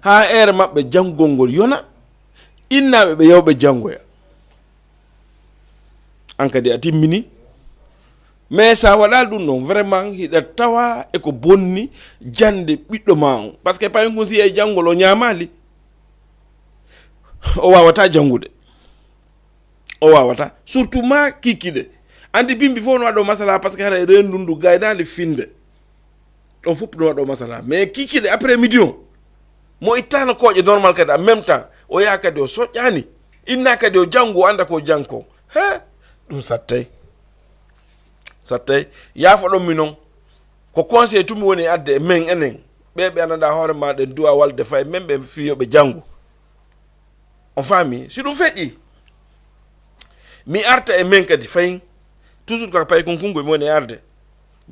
Haa eere maɓɓe janngol ngol yona, innaaɓe ɓe yaw ɓe janngoya. An kadi a timmini. Mais so a waɗaali ɗum ɗon, vraiment, hiɗa tawa e ko bonni jannde ɓiɗɗo ma on. Parce que payin kun si yahi janngol o ñaamaali, o waawataa janngude. O waawataa. Surtout ma kikiɗe. Anndi bimbi fof no waɗoo masala, parce que haray reendu ndu gaynaali finde. Ɗon fof no waɗoo masala. Mais kikiɗe après midi on, mo ittaano kooƴe normal kadi en même temps, o yaha kadi o soƴƴaani. Inna kadi o janngu, o annda ko janngi kon. He, ɗum sattay. Sattay. Yaafoɗon mi non. Ko conseil tun mi woni adde e men enen. Ɓee ɓe anndanɗaa hoore maa ɗen duwa walde fay men ɓe fii yo ɓe janngu. On faami? Si ɗum feƴƴi, mi arta e men kadi fayin. Toujours ko ka payi kon kungo mi woni e arde.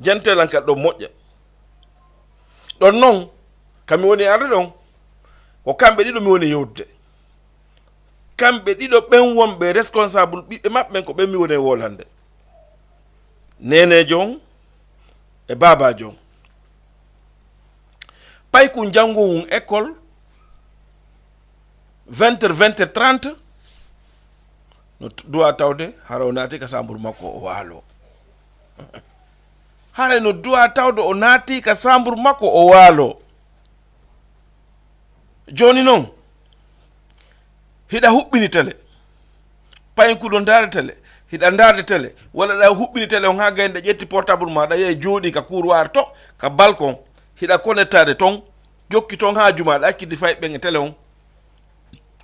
Jantelan kadi ɗon moƴƴa. Ɗon non, ka mi woni e arde ɗon, ko kamɓe ɗiɗo mi woni e yewtude. Kamɓe ɗiɗo ɓen wonɓe responsable ɓiɓɓe maɓɓe ɓen ko ɓen mi woni e wolande. Neeneejo on e baabaajo on. Paykun janngo hun école, vingt heures, vingt heures trente, no t-, duwa tawde hara o naati ka samburu makko o waalo. Haray no duwa tawde o naati ka samburu makko o waalo. Jooni non, hiɗa huɓɓini tele. Payin kuɗo ndaare tele, hiɗa ndaarde tele, walla ɗa huɓɓini tele on haa gaynde ƴetti portable ma, ɗa yehi jooɗi ka couloir to, ka balcon, hiɗa connectaade ton, jokki ton haa juma, ɗa accidi fay ɓen e tele on.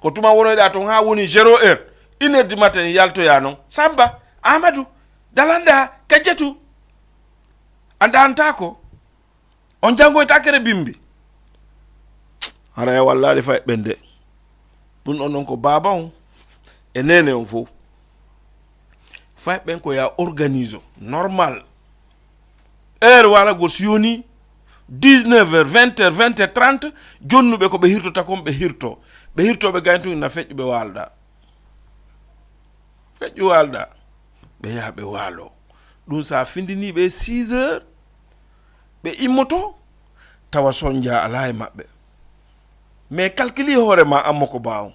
Ko tuma wonoyɗa ton haa woni zéro heure, une heure du matin yaltoya non. Samba, Amadou, Dalanda, Kajjatu, a ndaantaako. On janngoytaake re bimbi. Hara e wallaade fay ɓen de. Ɗum ɗon noon ko baaba on e neene on fof. Fay ɓen ko ya organise normal. Heure waalagol si yoni dix-neuf heures, vingt heures, vingt heures trente, jonnuɓe ko ɓe hirtota kon ɓe hirto. Ɓe hirto ɓe gayntu na feƴƴu ɓe waalda. Feƴƴu waalda. Ɓe yaha ɓe waalo. Ɗum so a findinii ɓe six heures, ɓe immoto, tawa sonja alaa e maɓɓe. Mais calcule hoore ma, ammo ko baawo.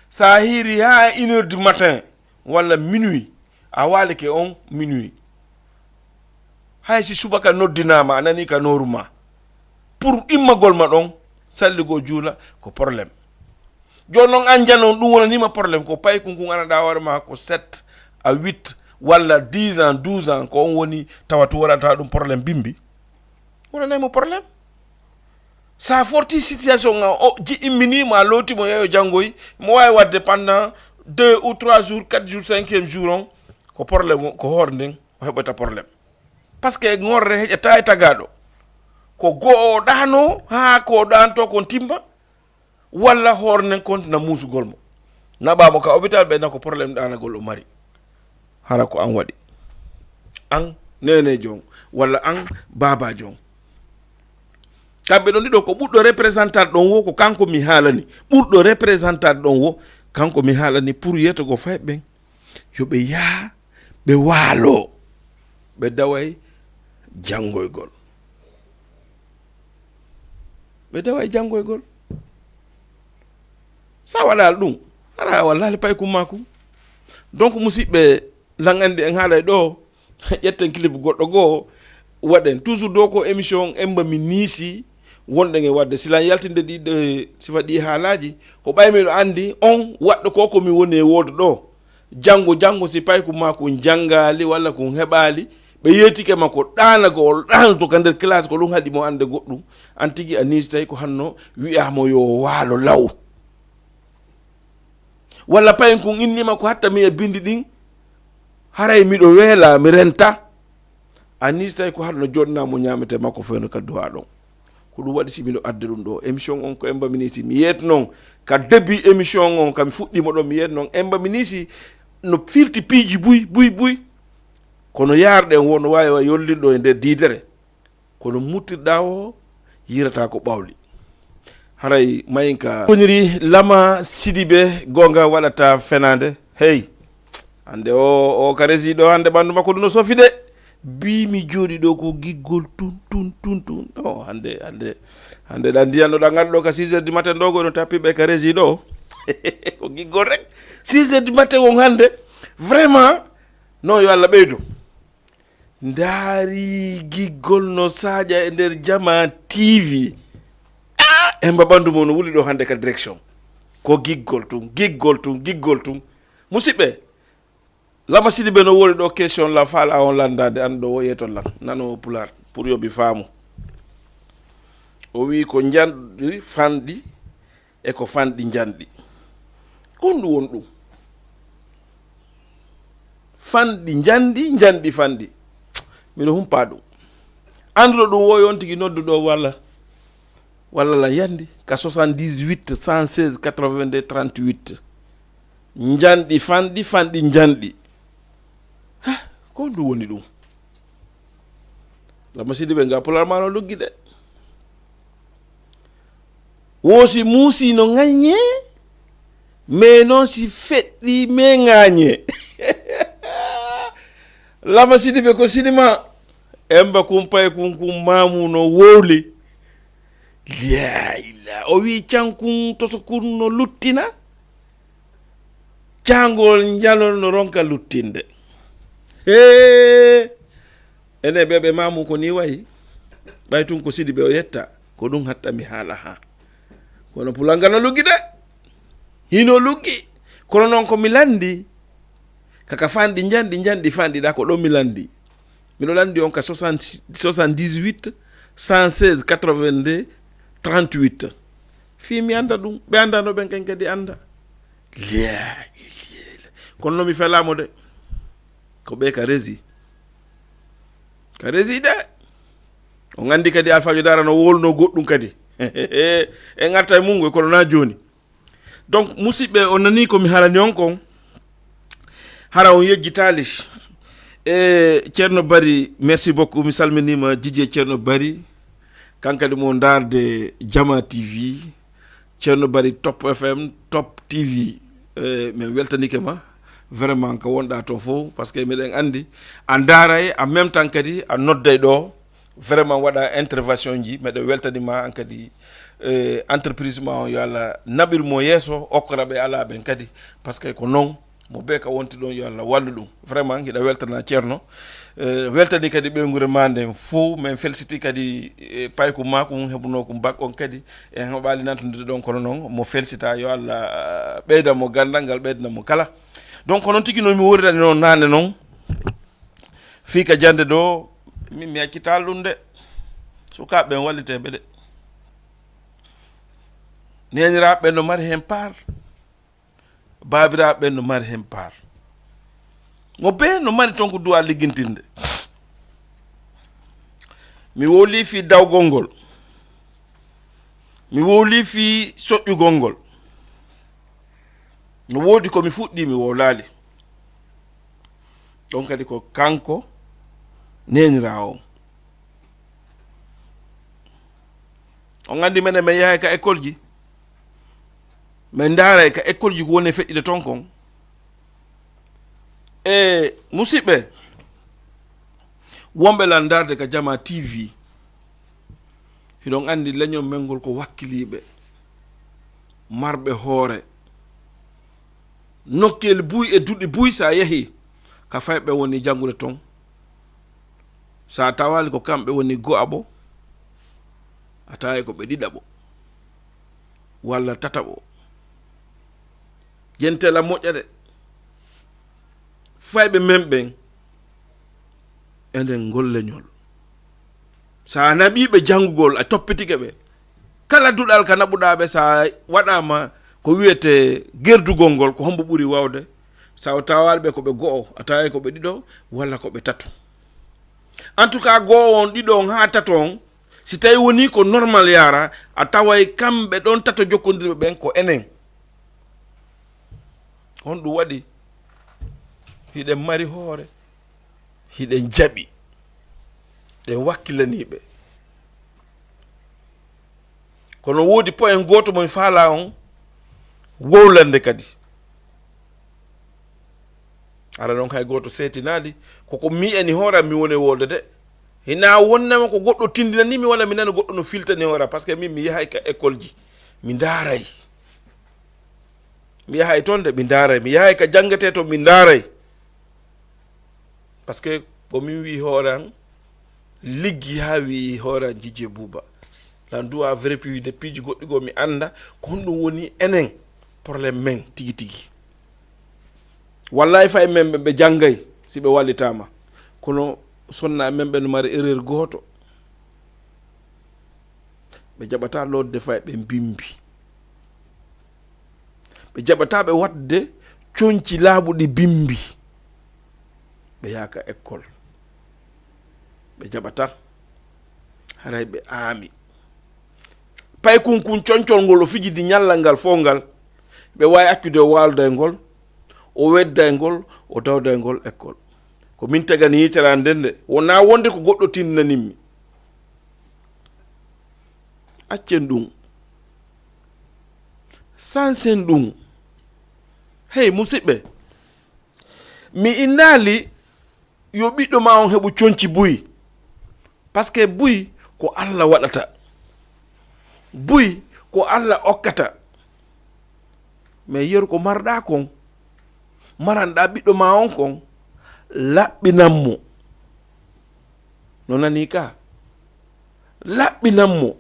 So a hiiri haa une heure du matin, walla minuit, a waalike on minuit. Hay si subaka noddinaama, a nanii ka nooru ma. Pour immagol ma ɗon, salligoo juula, ko problème. Jooni noon, an jano, ɗum wonaniima problème, ko paykun kun anaɗa hoore ma ko sept à huit walla dix ans, douze ans, ko on woni tawa tu waɗata ɗum problème bimbi. Wonanay mo problème. Sa forti situation nga, o ji immini mo, a looti mo, yeeyo janngoy, mo waawi waɗde pendant deux ou trois jours, quatre jours, cinquième jour on, ko problème o, ko hoore nden, o heɓata problème. Parce que ŋorre heƴata e tagaaɗo. Ko go'o ɗaano haa ko ɗaanto kon timma, walla hoore nden kontina muusugol mo. Naɓaa mo ka hôpital, ɓe na ko problème ɗaanagol o mari. Hara ko an waɗi. An neeneejo on, walla an baabaajo on. Kamɓe ɗon ɗiɗo ko ɓurɗo représentat ɗon wo, ko kanko mi haalani. Ɓurɗo représentat ɗon wo, kanko mi haalani pour yeeto go fay ɓen. Yo ɓe yaha, ɓe waalo. Ɓe daway janngoygol. Ɓe daway janngoygol. Sa waɗaali ɗum, hara a wallaali paykum maakum. Donc, musiɓɓe, lan anndi en haalay ɗo, ƴetten clip goɗɗo goo, waɗen. Toujours ɗo ko émission on, emba mi niisi, wonɗen e waɗde. Si lan yaltinde ɗi, ɗe, sifa ɗi haalaaji, ko ɓay miɗo anndi on waɗɗo ko, ko mi woni e woodo ɗo. Janngo, janngo, si paykum maakum janngaali walla kun heɓaali, ɓe yeetike ma ko ɗaanagol ɗaanoto ka nder classe, ko ɗum haɗi mo annde goɗɗum. An tigi a niisi, tawi ko hanno wi'aa mo yo waalo law. Walla payen kun innima ko hatta mi e bindi ɗin, haray miɗo weela, mi renta. A niisi, tawi ko hanno jonna mo ñaamete makko fof no ka duwaa ɗon. Ko ɗum waɗi si miɗo adde ɗum ɗo. Émission on ko Emba Minisi. Mi yeet noon ka début émission on, ka mi fuɗɗiima ɗon, mi yeet noon Emba Minisi no firti piiji buy, buy, buy. Kono yaarɗen won no waawi wa yollirɗo e nder diidere. Kono muttirɗaa o, yirata ko ɓawli. Haray mayinka. Woniri Lama Sidibe, goonga waɗata fenaande. Hey, hannde o, o ka resi ɗo, hannde ɓanndu makko ɗum no sofi de. Bi mi jooɗi ɗo ko giggol tun, tun, tun, tun. No, hannde, hannde, hannde ɗan ndiyan no ɗan ngaɗa ɗo ka six heures du matin ɗo, gono tappi ɓe ka resi ɗo. Ko giggol rek. Six heures du matin on hannde. Vraiment, no yo Allah ɓeydu. Ndaari giggol no saaƴa e nder Jama T V. Ah, Emba ɓanndu mo no wuli ɗo hannde ka direction. Ko giggol tun, giggol tun, giggol tun. Musiɓɓe, Lama Sidibe no woli ɗo question la faala on landaade, an ɗo o yeeto lan, nano o pulaar, pour yo mi faamu. O wi ko njanɗi fanɗi e ko fanɗi njanɗi. Ko honɗum woni ɗum? Fanɗi njanɗi, njanɗi fanɗi. Mino humpaa ɗum. Annduɗo ɗum wo yo on tigi noddu ɗo walla, walla lan yandi ka soixante-dix-huit, cent seize, quatre-vingt-deux, trente-huit. Njanɗi fanɗi, fanɗi njanɗi. Hah, ko honɗum woni ɗum? Lama Sidibe, nga pulaar ma no luggi de. Wo si muusi no ŋaññe, mais noon si feɗɗi mais ŋaañe. Lama Sidibe ko sinima. Emba kumpay kun kun maamu no wowli. La ila. O wi cankun toso kun no luttina. Caangol njanol no ronka luttinde. Hee! Ene ɓe ɓe maamu ko ni wayi. Ɓay tun ko Sidibe o yetta. Ko ɗum hatta mi haala ha. Kono pulanga no luggi de. Hino luggi. Kono noon ko mi landi. Kaka fanɗi njanɗi, njanɗi fanɗi ɗa ko ɗo mi landi. Miɗo landi on ka soixante, soixante-dix-huit, cent seize, quatre-vingt-deux, trente-huit. Fii mi annda ɗum. Ɓe anndano ɓen kan kadi annda. Laa ilaaha illa. Kono no mi felaamo de. Ko ɓe ka resi. Ka resi de. On anndi kadi Alfaajo Daara no wowluno goɗɗum kadi. En arta e mungo kono na jooni. Donc, musiɓɓe, on nanii ko mi haalani on kon. Hara on yejjitaali. E Ceerno Bari, merci beaucoup. Mi salminiima Jijee Ceerno Bari. Kankadi mo ndaarde Jama T V. Ceerno Bari Top F M, Top T V. E, min weltanike ma. Vraiment, ko wonɗa to fof, parce que miɗen anndi a ndaaray, en même temps kadi a nodday ɗo. Vraiment waɗa intervention ji, meɗen weltanima an kadi, eh, entreprise ma on, yo Allah naɓir mo yeeso, okkora ɓe ala ɓen kadi, parce que ko non mo be ka wonti ɗon, yo Allah wallu ɗum. Vraiment hiɗa weltana Ceerno, eh, weltani kadi ɓeynguure ma nden fof, min felsiti kadi, eh, payku ma kun heɓuno kun bak on kadi, en hoɓali nantude ɗon, kono non mo felsita, yo Allah, eh, ɓeyda mo gandal ngal, ɓeydana mo kala. Donc ko non tigi no mi worirani noon nane noon. Fii ka jannde ɗo, min mi accitaali ɗum de. Sukaaɓe ɓen walliteeɓe de. Neeniraaɓe ɓen no mari heen paar. Baabiraaɓe ɓen no mari heen paar. Mo bee no mari toon ko duwaa liggintinde. Mi wowlii fii dawgol ngol. Mi wowlii fii soƴƴugol ngol. No woodi ko mi fuɗɗii, mi wowlaali. Ɗon kadi ko kanko neeniraawo on. On anndi menen, men yahay ka ekkolji. Men ndaaray ka ekkolji ko woni e feƴƴude ton kon. E, musiɓɓe, wonɓe lan ndaarde ka Jamaa T V, hiɗon anndi leñol men ngol ko wakkiliiɓe, marɓe hoore, nokkeeli buy e duɗi buy. So a yehii ka fayɓe woni janngude ton, so a tawaali ko kamɓe woni go'aɓo, a taway ko ɓe ɗiɗaɓo walla tataɓo. Jentela moƴƴa de. Fayɓe men ɓen, enen ngol leñol. So a naɓii ɓe janngugol, a toppitike ɓe, kala duɗal ka naɓuɗaa ɓe, so a waɗaama ko wiyetee gerdugol ngol, ko hombo ɓuri waawde? So a tawaali ɓe ko ɓe go'o, a taway ko ɓe ɗiɗo walla ko ɓe tato. En tout cas, go'o on, ɗiɗo on, haa tato on, si tawi wonii ko normal yaara, a taway kamɓe ɗon tato jokkondirɓe ɓen ko enen. Honɗum waɗi? Hiɗen mari hoore, hiɗen jaɓi, ɗen wakkilanii ɓe. Kono woodi point gooto mo mi faalaa on wowlande kadi. Aran on hay gooto seetinaali. Ko ko mi yi'ani hoore am, mi woni e wolde de. Hinaa wonnama ko goɗɗo tindinanii mi, walla mi nana goɗɗo no filtani hoore am, parce que min mi yahay ka ekkolji, mi ndaaray. Mi yahay ton de, mi ndaaray. Mi yahay ka janngetee ton, mi ndaaray. Parce que ko min wi'i hoore am, liggi haa wi'i hoore am, Jijee Buuba. Lan duwa vérifier piiji goɗɗi goo, mi annda ko honɗum woni enen problème men tigi tigi. Wallahi, fay men ɓe, ɓe janngay si ɓe wallitaama. Kono sonna men ɓe no mari erreur gooto. Ɓe jaɓataa lootde fay ɓe mbimbi. Ɓe jaɓataa ɓe waɗde conci laaɓuɗi bimbi. Ɓe yaaka ekkol. Ɓe jaɓataa. Haray ɓe aami. Paykun kun concol ngol o fijidi ñallal ngal fof ngal. Ɓe waawi accude o waalda e ngol, o wedda e ngol, o dawda e ngol ekkol. Ko min tagani yitere an nden de. Wonaa wonde ko goɗɗo tindinanimmi. Accen ɗum. Sansen ɗum. Hey, musiɓɓe, mi innaali yo ɓiɗɗo ma on heɓu conci buy. Parce que buy ko Alla waɗata. Buy ko Alla okkata. Mais yeru ko marɗaa kon, maranɗaa ɓiɗɗo ma on kon, laɓɓinan mo. No nanii ka? Laɓɓinan mo.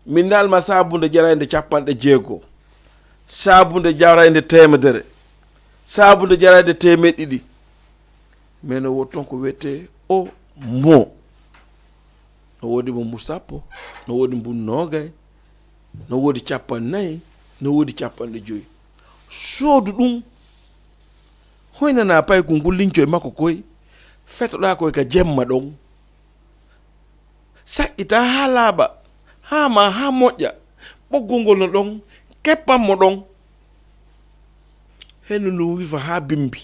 Min nal ma saabunde jaraynde capanɗe jeego, saabunde jaraynde teemedere, saabunde jaraynde teemeɗɗe ɗiɗi. Mais no woodi ton ko wiyetee o mo. No woodi mo mbu sappo, no woodi mbu noogay, no woodi capanɗe nayi, no woodi capanɗe joyi. Soodu ɗum. Hoynanaa paykun ngun, lincoy makko koy. Fetoɗaa koy ka jemma ɗon. Saƴƴitaa haa laaɓa, haa ma, haa moƴƴa. Ɓoggol ngol no ɗon, keppan mo ɗon. Hendu ndun wifa haa bimbi.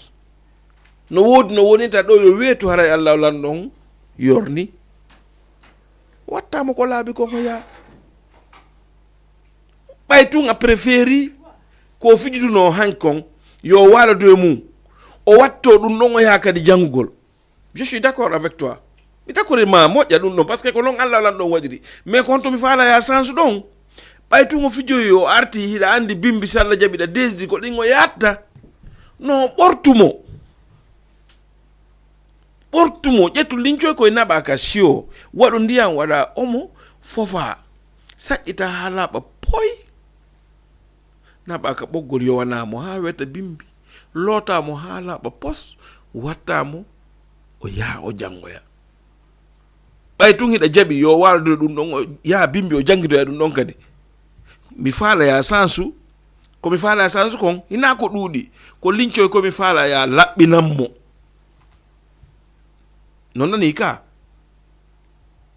No woodi no wonirta ɗo yo weetu, haray Alla lan ɗon yorni. Wattaa mo ko laaɓi kon, o yaa. Ɓay tun a préféri ko fijuduno han kon, yo waaladu e mum. O watto ɗum ɗon, o yaha kadi janngugol. Je suis d'accord avec toi. Mi d'accord e ma, moƴƴa ɗum ɗon, parce que ko non Alla lan ɗon waɗiri. Mais kon to mi faala ya sansu ɗon. Ɓay tun o fijoyi, o arti, hiɗa andi bimbi, salla jaɓiɗa desdi, ko ɗin o yatta. No ɓortu mo. Ɓortu mo, ƴettu lincoy koye naɓa ka siyo, waɗu ndiyan, waɗa omo, fofa, saƴƴita haa laaɓa poy. Naɓa ka ɓoggol, yowana mo haa weta bimbi, loota mo haa laaɓa pos, watta mo, o yaha o janngoya. Ɓay tun hiɗa jaɓi yo waaldude ɗum ɗon, o yaha bimbi, o janngidoya ɗum ɗon kadi. Mi faala ya sansu, ko mi faala ya sansu kon, hinaa ko ɗuuɗi, ko lincoy ko mi faala ya laɓɓinan mo. No nanii ka?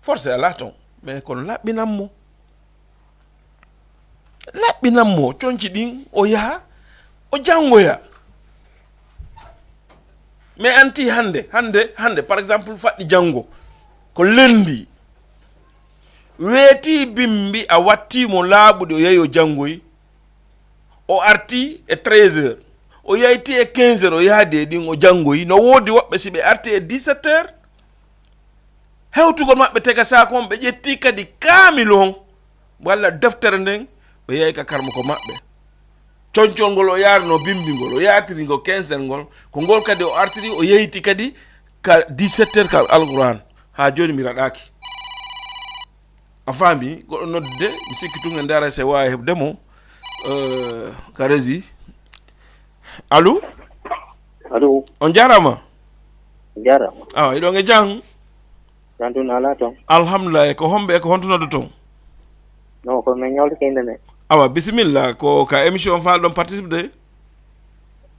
Forcé alaa toon, mais kono laɓɓinan mo. Laɓɓinan mo, conci ɗin, o yaha, o janngoya. Mais anti hannde, hannde, hannde, par exemple, faɗɗi janngo, ko lundi. Weetii bimbi, a wattii mo laaɓuɗi, o yahi o janngoyi. O arti e treize heures. O yayti e quinze heures, o yaadi e ɗin, o janngoyi. No woodi woɓɓe, si ɓe arti e dix-sept heures, hewtugol maɓɓe tega saako on, ɓe ƴetti kadi kaamil on, walla deftere nden, ɓe yahi ka karmoko maɓɓe. Concol ngol o yaarno bimbi ngol, o yaatiri ngo quinze heures ngol, ko ngol kadi o artiri, o yeyti kadi ka dix-sept heures ka Alquran. Haa jooni mi raɗaaki. A faami, goɗɗo nodde, mi sikki tun en ndaara si waawi heɓde mo, eh, ka régie. Allo? Allo. On jaaraama? Jaaraama. Awa, hiɗon e jam? Jam tun alaa toon? Alhamdulillah, ko homɓe, ko honto noddu toon? Non, ko min ñawlike innde nde. Awa, bisimilla, ko ka émission faalɗon participde?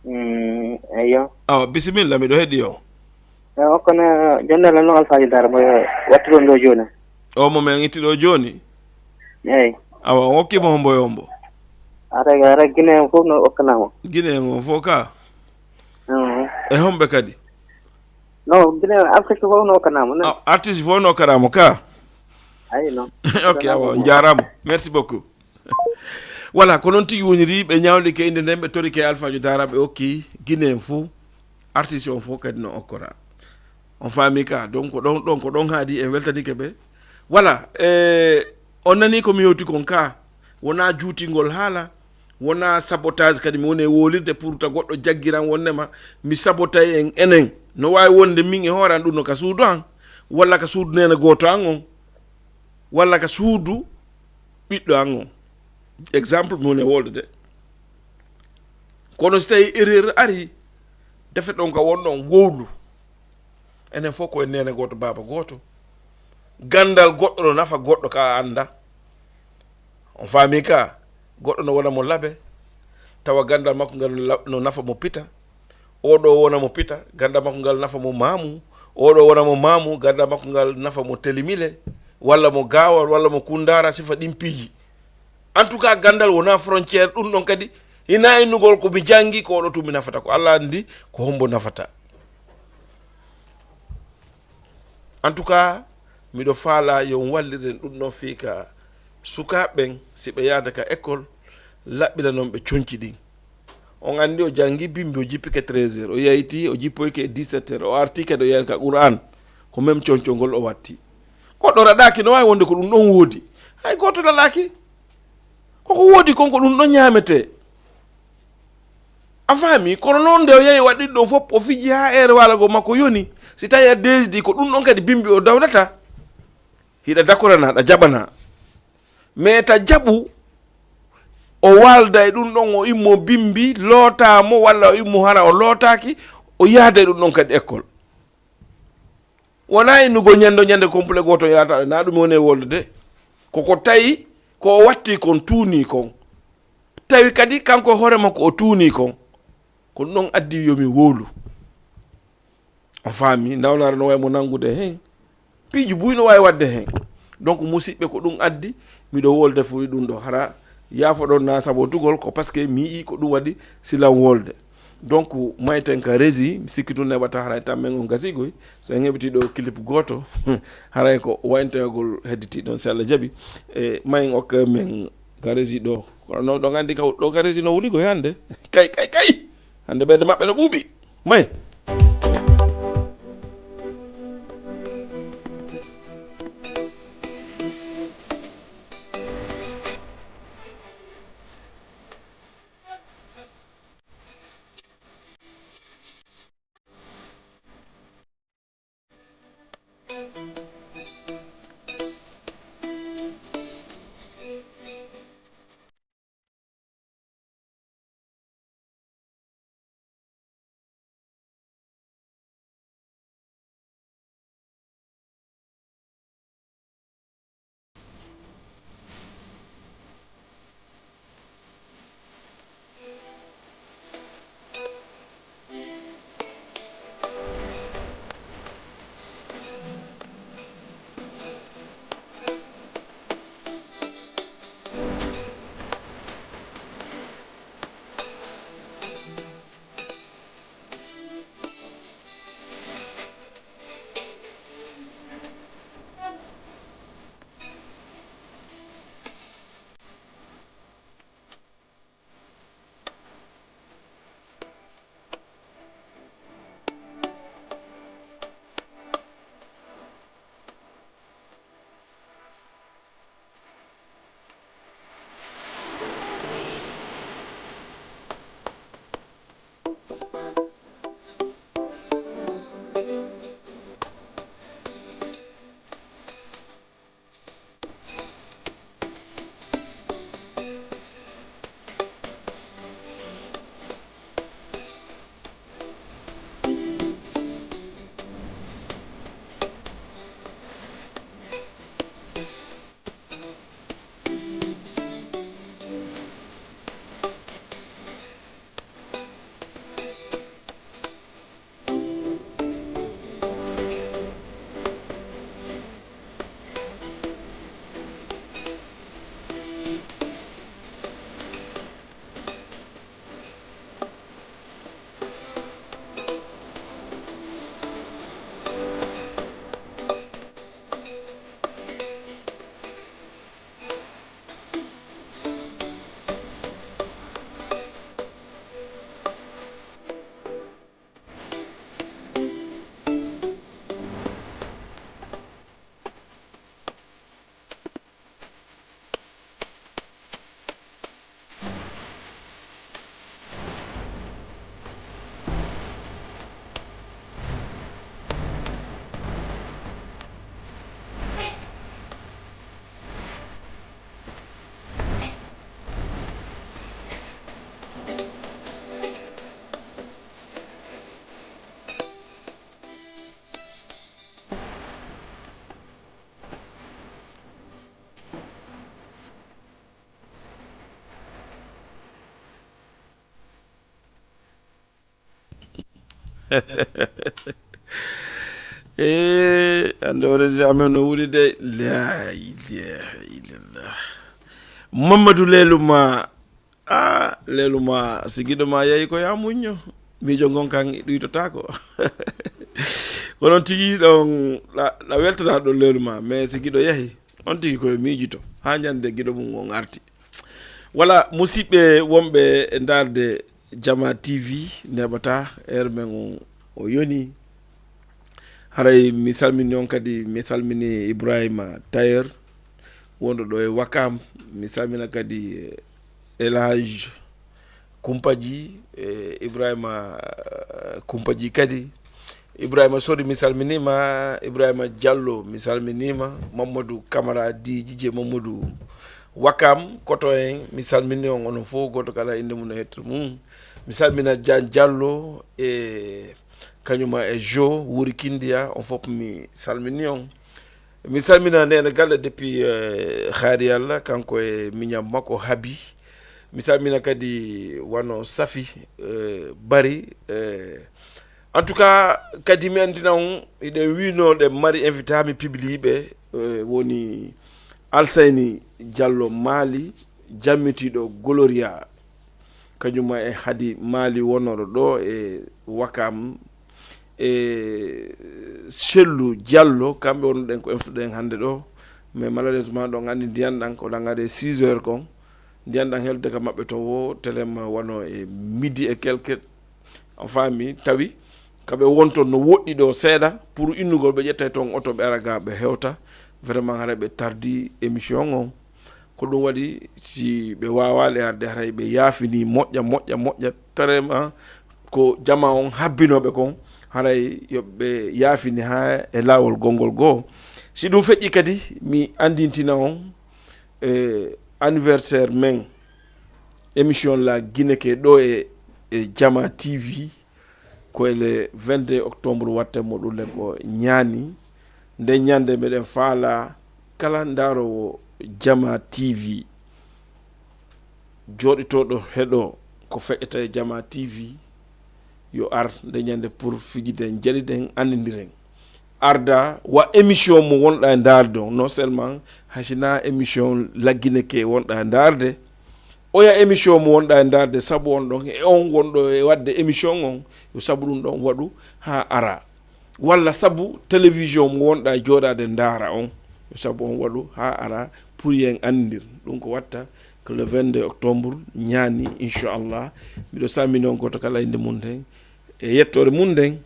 Mm, eyyo. Awa, bisimilla, miɗo heɗi o. Eh, o kono, jonde lan non Alfaaji Daara mo wattuɗon ɗo jooni. O mo men itti ɗo jooni? Eyi. Awa, on okki mo hombo e hombo? Ara, ara Guinée en fof no okkanaa mo. Guinée en on fof ka? Mhm. E homɓe kadi? Non, Guinée en artiste fof no okkanaa mo, non? Ah, artiste fof no okkanaa mo ka? Ayi, non. Ok, awa, on jaaraama. Merci beaucoup. Voilà, ko noon tigi woniri, ɓe ñawlike innde nden, ɓe torike Alfaajo Daara, ɓe okki Guinée en fof, artiste on fof kadi no okkora. On faami ka, donc ko ɗon, ɗon, ko ɗon haadi en weltanike ɓe. Voilà, eh, on nani ko mi yewti kon ka, wonaa juutingol haala, wonaa sabotage kadi mi woni e wolirde pour ta goɗɗo jaggiran wonnema mi sabotay en enen. No waawi wonde min e hoore an ɗum no ka suudu an, walla ka suudu neene gooto an on, walla ka suudu ɓiɗɗo an on. Exemple, mi woni e wolde de. Kono si tawi erreur ari, defe ɗon ka wonɗon wowlu. Enen fof ko en neene gooto, baaba gooto. Gandal goɗɗo no nafa goɗɗo ka a anda. On faami ka? Goɗɗo no wona mo labe, tawa gandal makko ngal no la-, no nafa mo pita. Oɗo wona mo pita, gandal makko ngal nafa mo maamu. Oɗo wona mo maamu, gandal makko ngal nafa mo telimile, walla mo gaawal, walla mo kundaara, sifa ɗin piiji. En tout cas, gandal wona frontière, ɗum ɗon kadi hina innugol ko mi jangi, ko oɗo tun mi nafata, ko Allah andi ko hombo nafata. En tout cas, miɗo faala yo on walliren ɗum ɗon fii ka sukaaɓe ɓen, si ɓe yaada ka école, laɓɓira non ɓe conci ɗin. On andi o jangi bimbi, o jippi ke treize heures, o yayti, o jippoyke e dix-sept heures, o arti kadi o yaari ka Qur'an, ko même concol ngol o watti. Goɗɗo raɗaaki, no waawi wonde ko ɗum ɗon woodi. Hay gooto raɗaaki. Koko woodi kon ko ɗum ɗon ñaametee. A faami? Kono noon nde o yahi waɗi ɗum ɗon fof, o fiji haa eere waalagol makko yoni. Si tawi a deesdi ko ɗum ɗon kadi bimbi o dawdata, hiɗa dakorana, aɗa jaɓana. Mais ta jaɓu o waalda e ɗum ɗon, o immo bimbi, lootaa mo, walla o immo hara o lootaaki, o yaada e ɗum ɗon kadi école. Wonaa innugol ñande, ñande complet gooto yaata, na ɗum woni e wolde de. Koko tawi ko o watti kon, tuuni kon. Tawi kadi kanko e hoore makko o tuuni kon. Ko ɗum ɗon addi yo mi wowlu. On faami, ndawnaare no wayi mo nanngude heen. Piiji buy no waawi waɗde heen. Donc, musiɓɓe, ko ɗum addi miɗo wolde fuu e ɗum ɗo. Hara yaafoɗon na sabotugol, ko parce que mi yi'i ko ɗum waɗi silan wolde. Donc, mayten ka régie, mi sikki tun neɓata haray tan men on gasigoy. So en heɓiti ɗo clip gooto, haray ko wayntagol hedditi ɗon, si Allah jaɓi. E, mayen okka men ka régie ɗo. Kono no, ɗon anndi ka, ɗo ka régie no wuli ko hannde. Kay, kay, kay! Hannde ɓeyde maɓɓe no ɓuuɓi. May. Eh, hannde o resi amen no wuli de. La ilaha illallah. Mamadou Leluma. Ah, Leluma, si giɗo ma yahi ko ya muñño. Miijo ngon kan ɗuytotaako. Kono tigi ɗon la, la weltata ɗon Leluma, mais si giɗo yahi, on tigi koye miijito. Ha ñande giɗo mum on arti. Wala, musidɓe wonɓe e ndaarde Jama T V, neɓata heure men on o yoni. Haray mi salmini on kadi, mi salmini Ibrahima Tailleur, wonɗo ɗo e Wakam. Mi salmina kadi, eh, El Hadj Kumpaji, eh, Ibrahima, eh, Kumpaji kadi. Ibrahima Sori, mi salminima. Ibrahima Diallo, mi salminima. Mamadou Camara, D J Mamadou Wakam, koto en, mi salmini on, onon fof, gooto kala innde mum e hetto mum. Mi salmina Diagne Diallo e kañuma e Jo Wuri Kindiya, on fof mi salmini on. Mi salmina Neene Galle depuis, eh, Xaari Yalla, kanko e miñam makko Habi. Mi salmina kadi wano Safi, eh, Bari, eh, en tout cas, kadi mi anndina on, hiɗen wiino ɗen mari invité, haa mi publie ɓe, eh, woni Alsayni Diallo Mali, jammitiiɗo Gloria, kañuma e Hadi Mali wonooɗo ɗo e Wakam, e Sellu Diallo, kamɓe wonɗen ko invité ɗen hannde ɗo. Mais malheureusement, ɗon anndi ndiyan ɗan ko ɗan ari six heures kon. Ndiyan ɗan heldude ka maɓɓe ton wo, télé ma wano e midi e quelque. On faami, tawi ka ɓe wonton no woɗɗi ɗo seeɗa, pour innugol ɓe ƴettay ton oto ɓe ara ga ɓe hewta. Vraiment, haray ɓe tardi émission on. Ko ɗum waɗi, si ɓe waawaali arde, haray ɓe yaafini moƴƴa, moƴƴa, moƴƴa, tréma ko jama on habbinooɓe kon, haray yo ɓe yaafini haa e laawol gonngol goo. Si ɗum feƴƴi kadi, mi anndintina on, e anniversaire men, émission La Guinée ke ɗo e, e Jama T V, ko e le vingt-deux octobre watte mo ɗum le ko ñaani. Nde ñande meɗen faala kala ndaaroowo Jama T V, jooɗitooɗo heɗo ko feƴƴata e Jama T V, yo ar nde ñande pour fijiden, jaɗiɗen, anndindiren. Arda, wa émission mo wonɗa e ndaarde on, non seulement hay si na émission La Guinée ke wonɗa e ndaarde, oya émission mo wonɗa e ndaarde, sabu on ɗon, e on wonɗo e waɗde émission on, yo sabu ɗum ɗon waɗu haa ara. Walla sabu télévision mo wonɗa e jooɗaade ndaara on, yo sabu on waɗu haa ara pour yen anndir. Ɗum ko watta ko le vingt-deux octobre ñaani, inchallah. Miɗo salmini on gooto kala innde mum nden e yettoore mum nden.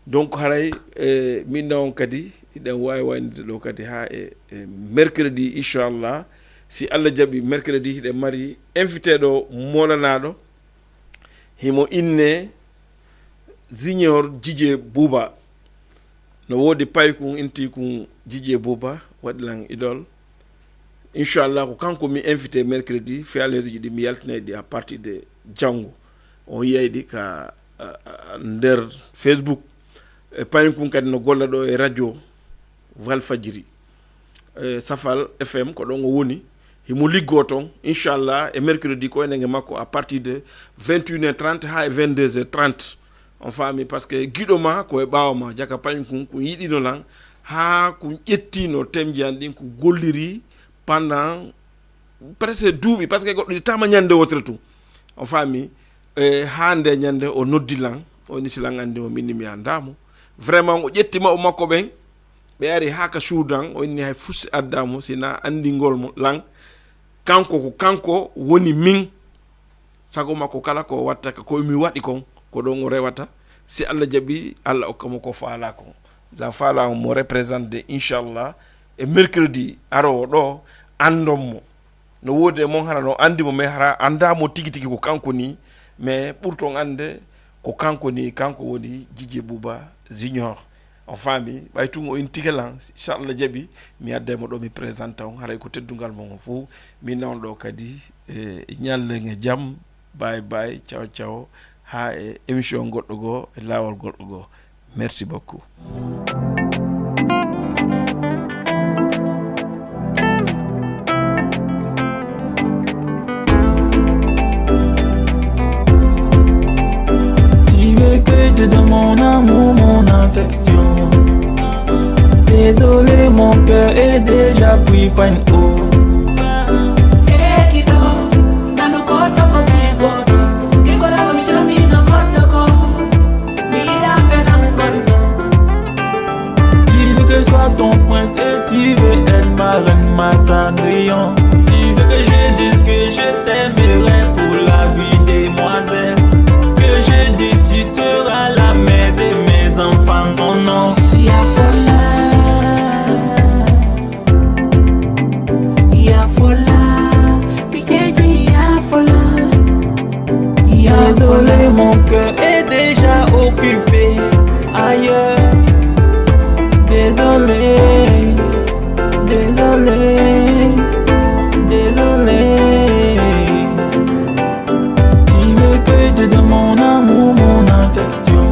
Donc, haray, e, min na on kadi, hiɗen waawi waynide ɗo kadi haa e, e mercredi, inchallah. Si Allah jaɓi, mercredi hiɗen mari invité ɗo molanaaɗo. Himo inne Junior Jijee Buuba. No woodi paykun inti kun Jijee Buuba, waɗi lan idol. Inchallah, ko kanko mi invité mercredi, fii alheeriji ɗi mi yaltinay ɗi à partir de janngo. On yiyay ɗi ka, a, a, nder Facebook. E paykun kadi no golla ɗo e radio Walfadjiri. E Safal F M, ko ɗon o woni. Himo liggoo ton, inchallah, e mercredi ko enen e makko à partir de vingt et une heures trente haa e vingt-deux heures trente. On faami, parce que giɗo ma ko e ɓaawo ma, jaka paykun, kun yiɗino lan, haa kun ƴettino temji an ɗin, kun golliri pendant presque duuɓi, parce que goɗɗo ittama ñande wotere tun. On faami, e haa nde ñande o noddi lan, o ni si lan anndi mo, min ni mi anndaa mo. Vraiment, o ƴetti maɓɓe makko ɓen, ɓe ari haa ka suudan, o inni hay fuu si addaa mo, si na anndingol mo lan, kanko ko kanko woni min. Sago makko kala ko watta ka ko mi waɗi kon, ko ɗon o rewata. Si Allah jaɓi, Allah okka mo ko faala kon. La faala on mo représente de, inchallah, e mercredi aroowo ɗo, anndon mo. No woodi e mon hara no anndi mo, mais hara anndaa mo tigi tigi ko kanko ni, mais ɓurton annde ko kanko ni, kanko woni Jijee Buuba Junior. On faami, ɓay tun o intike lan, si Allah jaɓi, mi adday mo ɗo, mi présenta on, haray ko teddungal mon on fof. Mi nawon ɗo kadi, e ñallen e jam, bye bye, ciao ciao, haa e émission goɗɗo goo, e laawol goɗɗo goo. Merci beaucoup. Tu veux que de mon amour, mon affection. Désolé, mon cœur est déjà pris pagne haut. Ekido, nanu kotoko figodo. Kikola mami jami na kotoko. Mida fenang gondo. Tu veux que je sois ton prince et tu veux être ma reine, ma Cendrillon. Tu veux que je dise que je t'aimerai pour la vie, demoiselle. Que je dise tu seras la mère de mes enfants, non, non. Ya fola, ya fola, piqueji ya fola. Désolé, mon cœur est déjà occupé ailleurs. Désolé, désolé, désolé. Tu veux que je te donne mon amour, mon affection.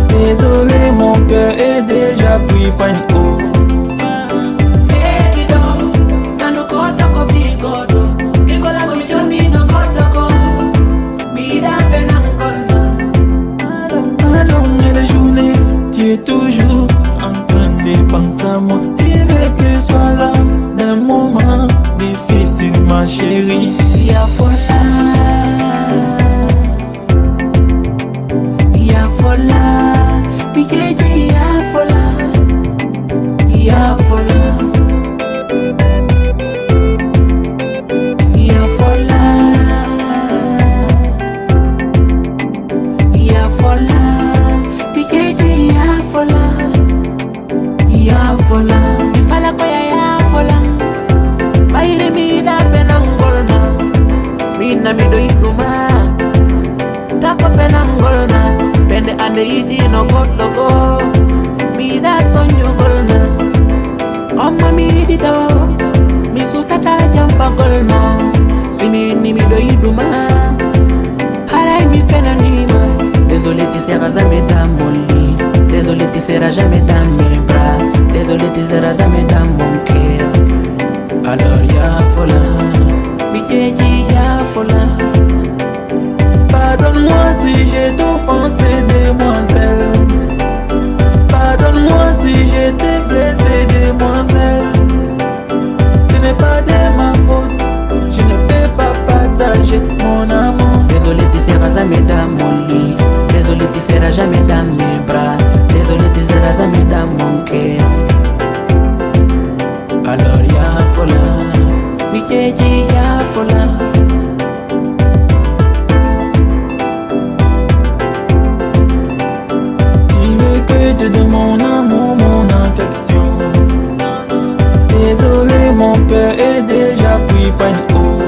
Désolé, mon cœur est déjà pris pagne haut. Ekido, nanu kotoko figodo. Kikola mami jami na kotoko. Mida fenang gondo. Allons, allons, et les journées, tu es toujours en train de penser à moi. Tu veux que je sois là d'un moment difficile, ma chérie. Ya fola, ya fola, piqueji ya fola, ya fola. Ya fola, ya fola, piqueji ya fola, ya fola. Mi fala ko ya ya fola. Bayre mida fenangol ma. Mina mi do iduma. Tako fenangol ma. Bende ande idi no goddo go. Mida sonyugol ma. Amma mi yiɗi ɗo, mi susata jamfagol mo. Si mi inni miɗo yiɗuma, haray mi fenanima. Désolé, tu seras jamais dans mon lit. Désolé, tu seras jamais dans mes bras. Désolé, tu seras jamais dans mon cœur. Alors, ya fola, mi jeji ya fola. Pardonne-moi si j'ai t'offensé, demoiselle. Pardonne-moi si j'ai été blessé, demoiselle. Ce n'est pas de ma faute, je ne peux pas partager mon amour. Désolé, tu seras jamais dans mon lit. Désolé, tu seras jamais dans mes bras. Désolé, tu seras jamais dans mon cœur. Alors, ya fola, mi jeji ya fola. Tu veux que je te donne mon amour, mon affection. Désolé, mon cœur est déjà pris pagne haut.